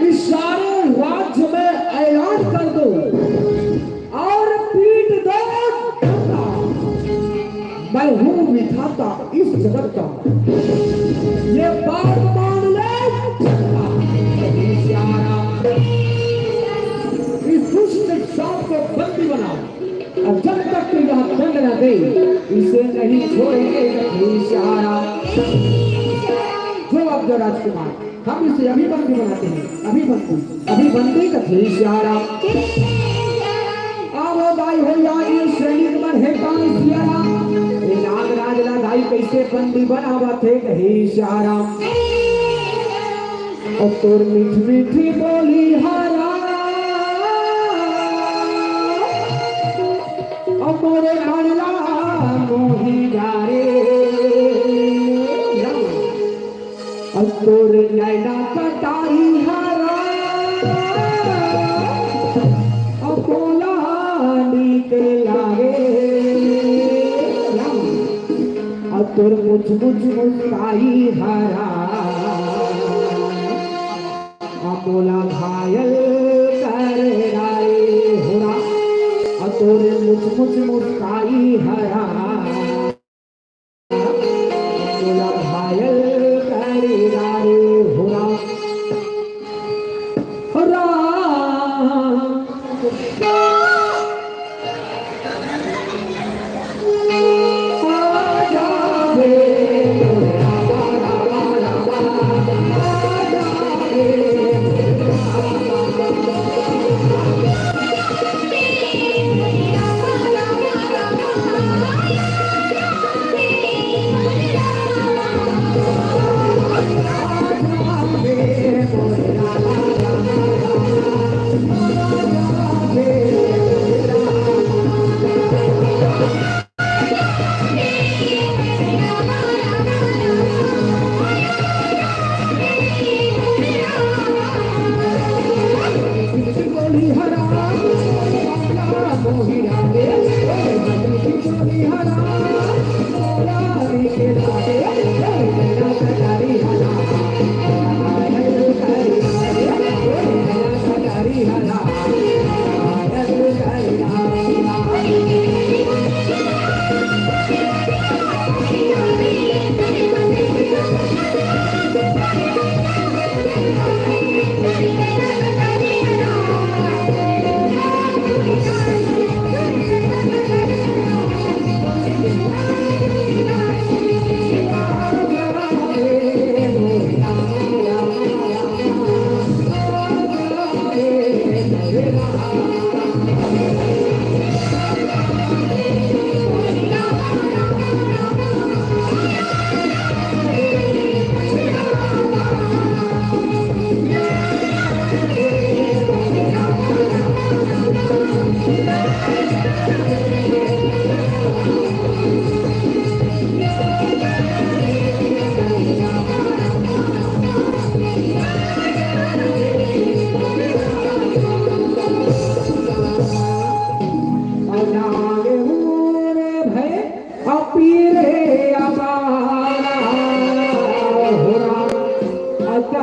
इस सारे राज्य में ऐलान कर दो और पीट दो डंडा। मैं हूँ विधाता इस जगत का, ये बात मान ले चंदा। कहे श्याम, इस दुष्ट सांप को बंदी बनाओ। और जब तक तू यहाँ दंड न दे, इसे नहीं छोड़ेंगे। कहे श्याम, जो अब जो राजकुमार, हम इसे अभी बंदी बनाते हैं, अभी बंदी, अभी बंदी। कहे श्याम, आवो दाई हो या ये सैनिक मन हे कान सियारा, ये नागराज ला दाई कैसे बंदी बनावत हे। कहे श्याम, ओ तोर मीठ मीठी बोली हरा, ओ मोरे मन ला मोही जा रे। ओ तोर नैना कटारी हरा, ओ मोला नीक लागे। आ तोर मुछ मुछ मुस्काई हरा, आ मोला घायल कर डारे हो राम। आ तोर मुछ मुछ मुस्काई हरा, आ मोला घायल कर डारे हो राम। हो राम।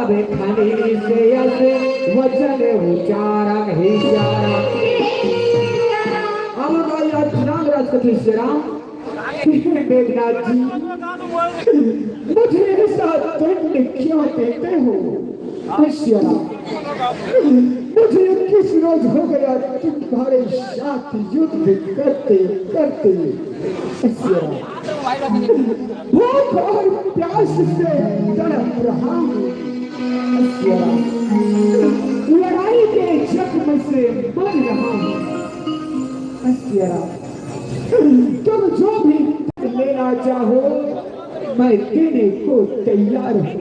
खनी से अस वचन उचारा, हे सिया राम। अब भाई आज नागराज कथे सिया राम, मेघनाथ जी, मुझे ऐसा दंड क्यों देते हो? हे सिया राम, मुझे इक्कीस रोज हो गया तुम्हारे साथ युद्ध करते करते। हे सिया राम, भूख और प्यास से तड़प रहा हूँ। हे सिया राम, लड़ाई के जख्म से मर रहा हूँ। हे सिया राम, तुम जो भी लेना चाहो, मैं देने को तैयार हूँ,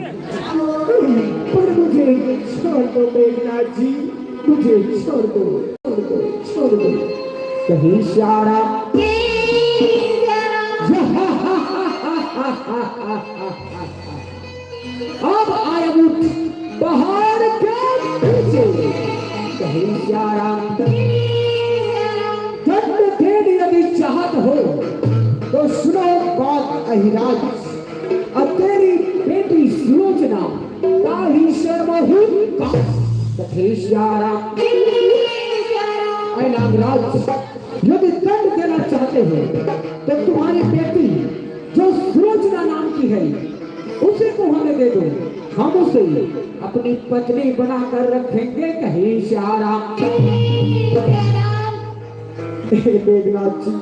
पर मुझे छोड़ दो मेघनाथ जी, मुझे छोड़ दो, छोड़ दो, छोड़ दो। कहे सिया राम, अब आया उठ पहाड़ के पीछे। कहे सिया राम, दंड भेद यदि चाहत हो तो सुनो बात अहिराज, अब तेरी बेटी सुलोचना ताही शर्मा ही का। कहे सिया राम, ऐ नागराज, यदि दंड देना चाहते हो तो तुम्हारी बेटी जो सुलोचना नाम की है, उसे को हमें दे दो, हम उसे अपनी पत्नी बनाकर रखेंगे। कहे सिया राम, हे मेघनाथ जी,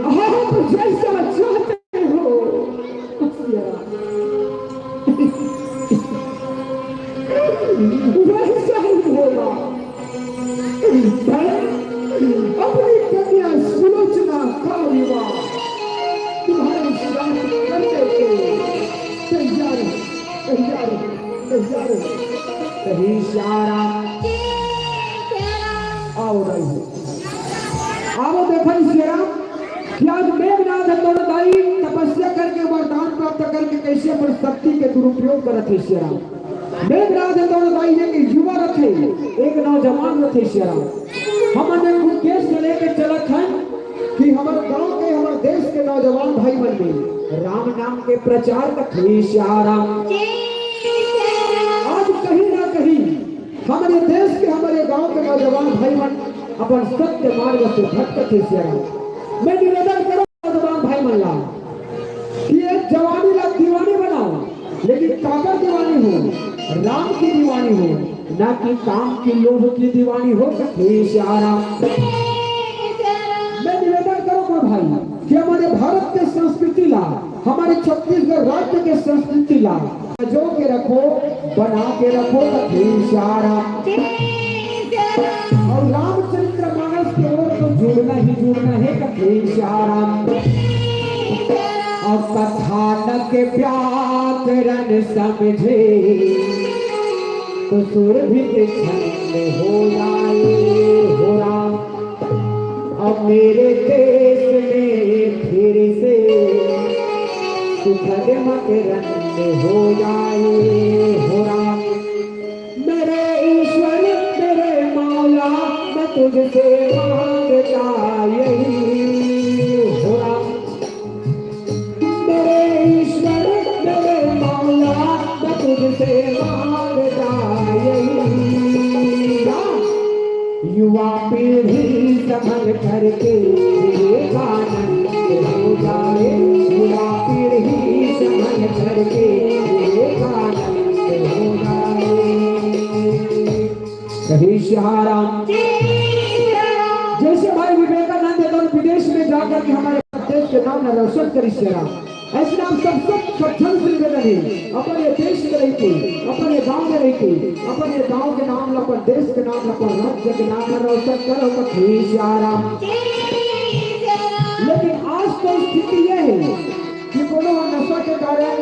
आप जैसा चाहते हो, सिया राम, वैसा ही होगा। मैं अपनी कन्या सुलोचना का विवाह तुम्हारे साथ करने के तैयार हूँ, तैयार हूँ, तैयार हूँ। कहे सिया राम, आओ रही हो। आओ देखो सिया राम, कि आज मेघनाथ हे तोर दाई तपस्या करके वरदान प्राप्त करके कैसे अपन शक्ति के दुरुपयोग करत हे सिया राम। मेघनाथ हे तोर दाई एक युवा रथे, एक नौजवान रथे सिया राम। हमन एक उद्देश्य लेके चलत हन कि हमर गांव के, हमर देश के नौजवान भाई मन में राम नाम के प्रचार करथे सिया राम। आज कहीं ना कहीं हमरे देश के, हमरे गांव के नौजवान भाई मन अपन सत्य मार्ग से भटकत हे सिया राम। मैं निवेदन करो नौजवान भाई मन ला कि ये जवानी ला दीवानी बनाओ, लेकिन काकर दीवानी हो? राम की दीवानी हो, ना कि काम की लोभ की दीवानी हो। कथे सिया राम। मैं निवेदन करो मोर भाई कि हमरे भारत के संस्कृति ला, हमरे छत्तीसगढ़ राज्य के संस्कृति ला जो के रखो, बना के रखो। कथे सिया राम। और रामचरित्र मानस के ओर तो जुड़ना ही जुड़ना है। कथे सिया राम। और कथानक व्याकरण समझे तो सुरभित छंद हो जाए हो राम। अब मेरे देश में फिर से सुखद मकरंद हो जाए हो राम। मेरे ईश्वर, मेरे मौला, मैं तुझसे मांगता यही हो राम। मेरे ईश्वर, मेरे मौला, मैं तुझसे मांगता यही। युवा पीढ़ी संभल करके विवेकानंद हो जाए। युवा पीढ़ी संभल करके विवेकानंद हो जाए। कहे सिया राम। जैसे भाई विवेकानंद हे तोन विदेश में जाकर के हमरे देश के नाम ला रोशन करिस सिया राम, ऐसे नाम सब सब सब झन से निवेदन हे, अपन ये देश में रहिके, अपन ये गांव में रहिके, अपन ये गांव के नाम ला, अपन देश के नाम ला, अपन राज्य के नाम ला रोशन करो। कथे सिया राम। लेकिन आज तो स्थिति ये हे कि कोनो नशा के कारण,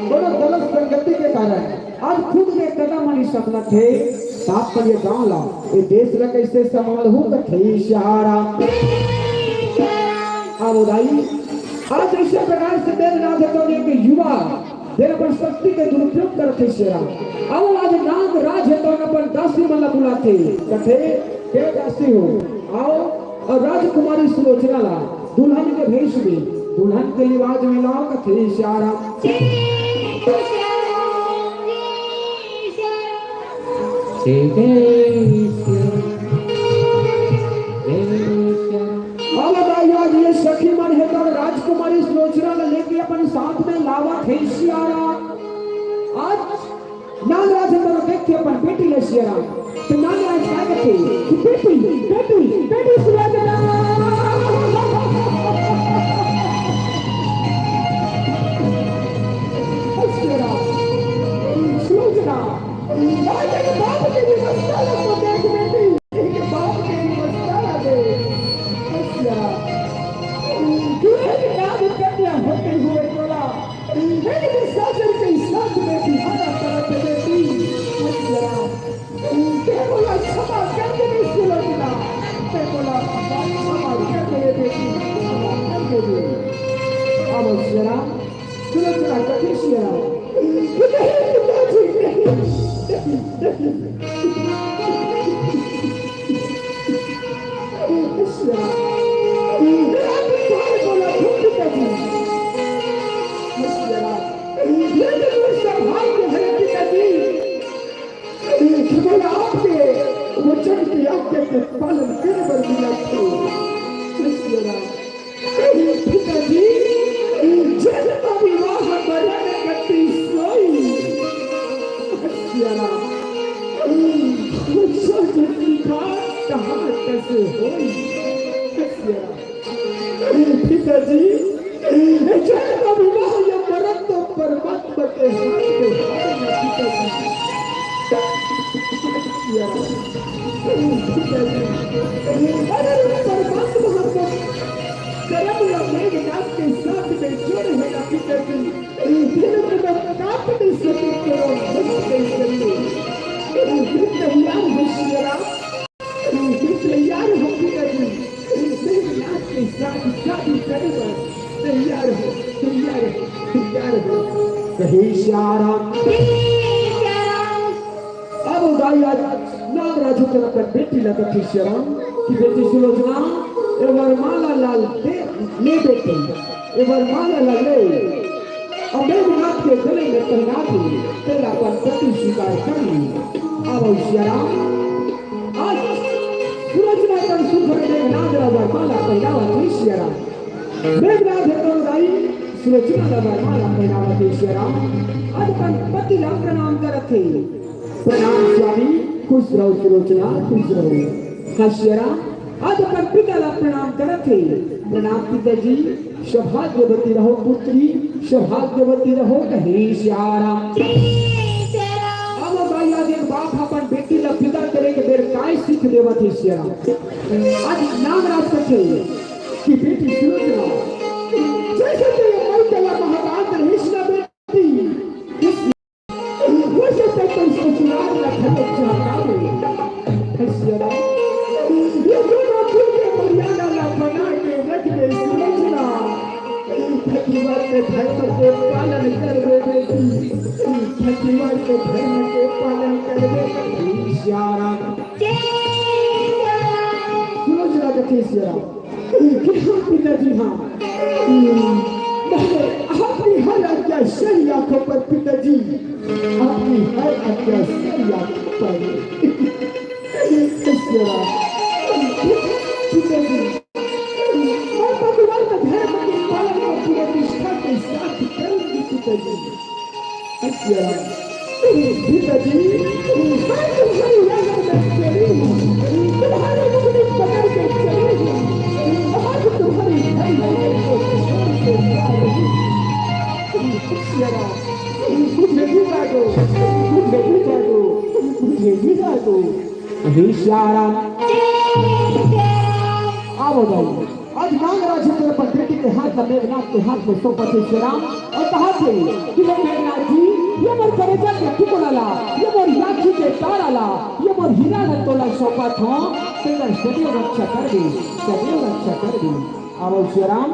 कोनो गलत संगति के कारण आज खुद के कदम नहीं सकत हे, साथ पर ये गांव ला, ये देश ला कैसे संभालहूं? कथे सिया राम। अब भाई, आज ऐसे प्रकार से मेघनाथ हे तोन एक युवा, तेरा पर शक्ति के दुरुपयोग करत हे सिया राम। अब आज नागराज हे तोन अपन दासी मन ला बुलाथे, कथे, "हे दासी हो, आओ।" और राजकुमारी सुलोचना ला दुल्हन के भेष में, दुल्हन के लिबाज में लाओ। कथे सिया राम। अब भाई, आज ये सखी मन हे तो राजकुमारी सुलोचना ला लेके अपन साथ में लावत हे सियाराम। आज नागराज हे तो देख के अपन बेटी ले सियाराम। तो नागराज का कहते कि बेटी, बेटी, बेटी सुलोचना। सियाराम, सुलोचना। आज एक बाप के लिए मस्ताना को देख बेटी, एक बाप के लिए मस्ताना दे। सियाराम, तू एक नाम कन्या होते हुए बोला, एक साजन के साथ में बिहारा करत बेटी। सियाराम, ते बोला क्षमा कर दे सुलोचना, ते बोला क्षमा कर दे बेटी, क्षमा कर दे। अब सियाराम, सुलोचना कथे सियाराम। केवल आपके वचन की आज्ञा के पालन करे बर मिलत हे। सियाराम, पिताजी, जन्म विवाह मरण गति सोई। सियाराम, सोच लिखा कहाँ कैसे होई। सियाराम, पिताजी, जन्म विवाह या मरण तो परमात्मा के हाथ में है ना पिताजी। अगर परमात्मा हमको करम या मेघनाथ के साथ में जोड़े है ना पिताजी, फिर तो मैं कांपने से भी करो, मत नहीं सकते। तैयार हो सियाराम। तैयार हो पिताजी, मेरे नाथ के साथ शादी करे बर तैयार हो, तैयार हो, तैयार हो। कहे सियाराम। अब दाई आज नागराज के अपन बेटी ला कथे सियाराम कि बेटी सुलोचना, ए वरमाला ला दे, ले बेटी, ए वरमाला ला ले। अउ मेघनाथ के गले में पहना के तेला अपन पति स्वीकार कर ली। अब सियाराम, आज सुलोचना तन सुघर मेघनाथ ला वरमाला पहिरावत हे सियाराम। मेघनाथ हे तो दाई सुलोचना ला वरमाला पहिरावत हे सियाराम। आज अपन पति ला प्रणाम करत हे। प्रणाम स्वामी, खुश रहो सुलोचना, खुश रहो। हाँ सियाराम, आज अपन पिता ला प्रणाम करत हे। प्रणाम पिताजी। सौभाग्यवती रहो पुत्री, सौभाग्यवती रहो। कहे सियाराम। अब भाई आज एक बाप अपन बेटी ला विदा करे के बेर काय सीख देवत हे सियाराम। आज नागराज कथे कि बेटी सुलोचना, जैसे तेरे मन के ला महादान रहिस ना बेटी, वैसे तो कोई ससुराल ला खरीद चाहता है। सियाराम, ये दोनों दिल के मर्यादा ला बना के रख दे सुलोचना। छठी माई के धर्म के पालन करबे बेटी, छठी माई के धर्म के पालन करबे। सियाराम। सुलोचना कथे सियाराम। कि हाँ पिताजी, हाँ। मैं आपकी हर आज्ञा सही आंखों पर पिताजी, आपकी हर आज्ञा सही आंखों पर। पिताजी, मैं पतिव्रत धर्म के पालन को पूरे निष्ठा के साथ करूंगी पिताजी। पिताजी, मैं तुम्हारी नजर में चली हूँ, तुम्हारी उंगली पकड़ के चली हूँ, आज तुम्हारी धरती को छोड़ के जा रही हूँ। मुझे विदा दो, मुझे विदा दो, मुझे विदा दो। हे सियाराम। आवो भाई। आज नागराज हे तेरे पर बेटी के हाथ ला मेघनाथ के हाथ में सौंपत हे सियाराम, अउ कहत हे कि ले मेघनाथ जी, ये मोर करेजा के टुकड़ा ला, ये मोर आँखी के तारा ला, ये मोर हीरा ला तोला सौंपत हँव, तेकर सदैव रक्षा करबे, सदैव रक्षा करबे। आवो सियाराम,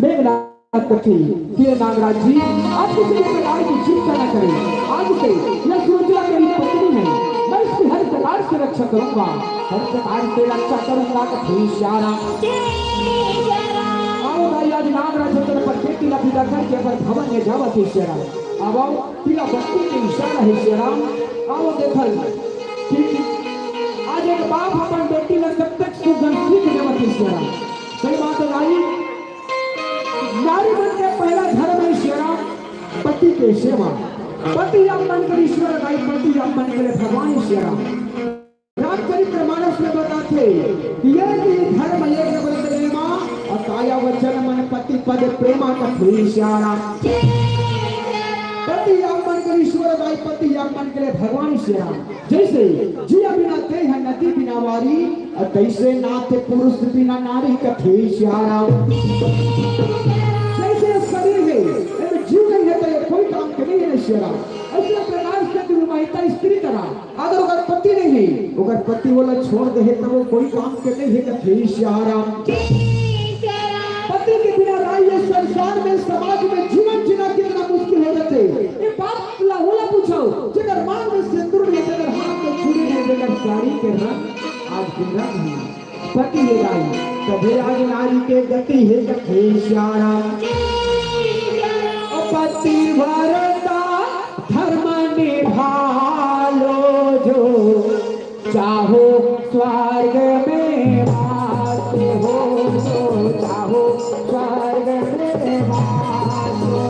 मेघनाथ कथे कि हे नागराज जी, आप किसी भी प्रकार की चिंता न करें, आज से यह सुलोचना मेरी पत्नी है, मैं इसकी हर प्रकार से रक्षा करूंगा। हर प्रकार से रक्षा करूंगा। कथे सियाराम। आवो भाई, आज नागराज हे तेरे पर बेटी ला विदा करके अपन भवन में जावत हे सियाराम। आवो, पीला बत्ती के इशारा हे सियाराम। आवो देखल, ठीक, आज एक बाप अपन बेटी ला कब तक सुघर सीख देवत हे सियाराम। सही बात हे भाई, नारी मन के पहला धर्म हे सियाराम, पति के सेवा। पति आप मन के ईश्वर हे भाई, पति आप मन के लिए भगवान हे सियाराम। रामचरित्र मानस में बताथे, ये कि धर्म एक बरत लेमा, और काया वचन मन पति पद प्रेमा कथे सियाराम। पति आप मन के ईश्वर हे भाई, पति आप मन के लिए भगवान सियाराम। जैसे जिया बिना देह नदी बिना वारी, और तैसे नाथ पुरुष बिना नारी कथे सियाराम। जैसे शरीर हे, एमे जीव नहीं हे, तो ये कोई काम के नहीं हे सियाराम। ऐसे प्रकार से गुरु माता स्त्री करा, अगर ओकर पति नहीं हे, ओकर पति ओला छोड़ दे हे, तब वो कोई काम के नहीं हे, कथे सियाराम। पति के बिना राई ये संसार में, समाज में जीवन जीना कितना मुश्किल हो जाथे। ये बात ला ओला पूछो, जेकर मांग में सिंदूर नहीं हे, जेकर हाथ में चूड़ी नहीं हे, जेकर साड़ी के रंग आज भी रंग नहीं हे। पति हे राई, तभे आज नारी के गति हे, कथे सियाराम। पतिव्रता धर्म निभालो जो, चाहो स्वर्ग में वास हो जो, चाहो स्वर्ग में वास हो।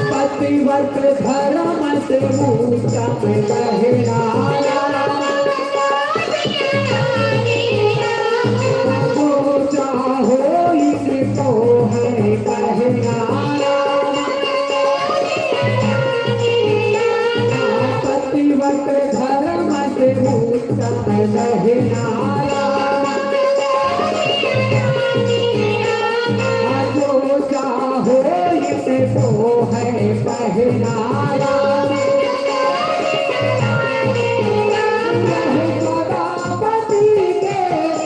पतिव्रत धर्म से ऊंचा पहनाया, जो चाहो इसको है पहनाया। पतिव्रत धर्म से ऊंचा पहनाया। जो चाहो इसको है पहनाया। पति के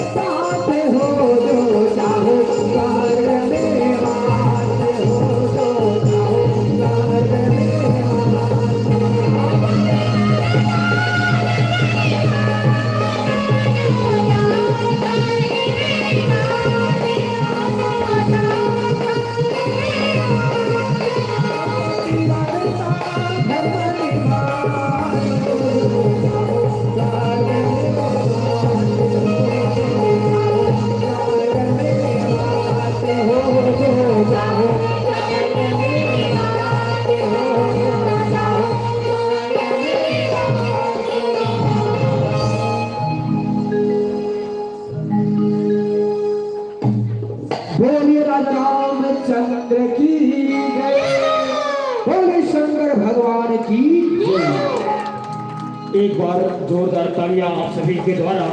साथ हो जो चाहो, स्वर्ग में वास हो जो चाहो, स्वर्ग में वास हो। बोलिए राजा रामचंद्र की जय, बोलिए शंकर भगवान की जय। एक बार जोरदार तालियां आप सभी के द्वारा।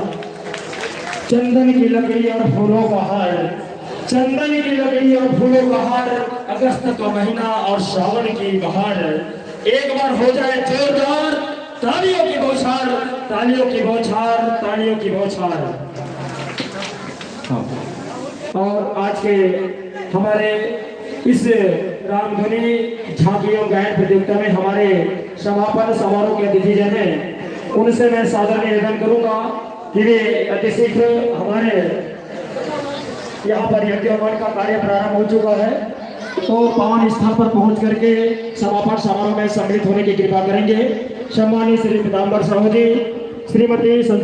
चंदन की लकड़ी और फूलों का हार, चंदन की लकड़ी और फूलों का हार, अगस्त का महीना और सावन की बहार। एक बार हो जाए जोरदार तालियों की बौछार, तालियों की बौछार, तालियों की बौछार। हाँ। और आज के हमारे इस रामधुनी झांकी एवं गायन प्रतियोगिता में हमारे समापन समारोह के अतिथि जन हैं, उनसे मैं सादर निवेदन करूंगा कि वे अति शीघ्र हमारे यहाँ पर यज्ञोपवीत का कार्य प्रारंभ हो चुका है, तो पावन स्थान पर पहुंच करके समापन समारोह में सम्मिलित होने की कृपा करेंगे। सम्मानित श्री पीताम्बर साहू जी, श्रीमती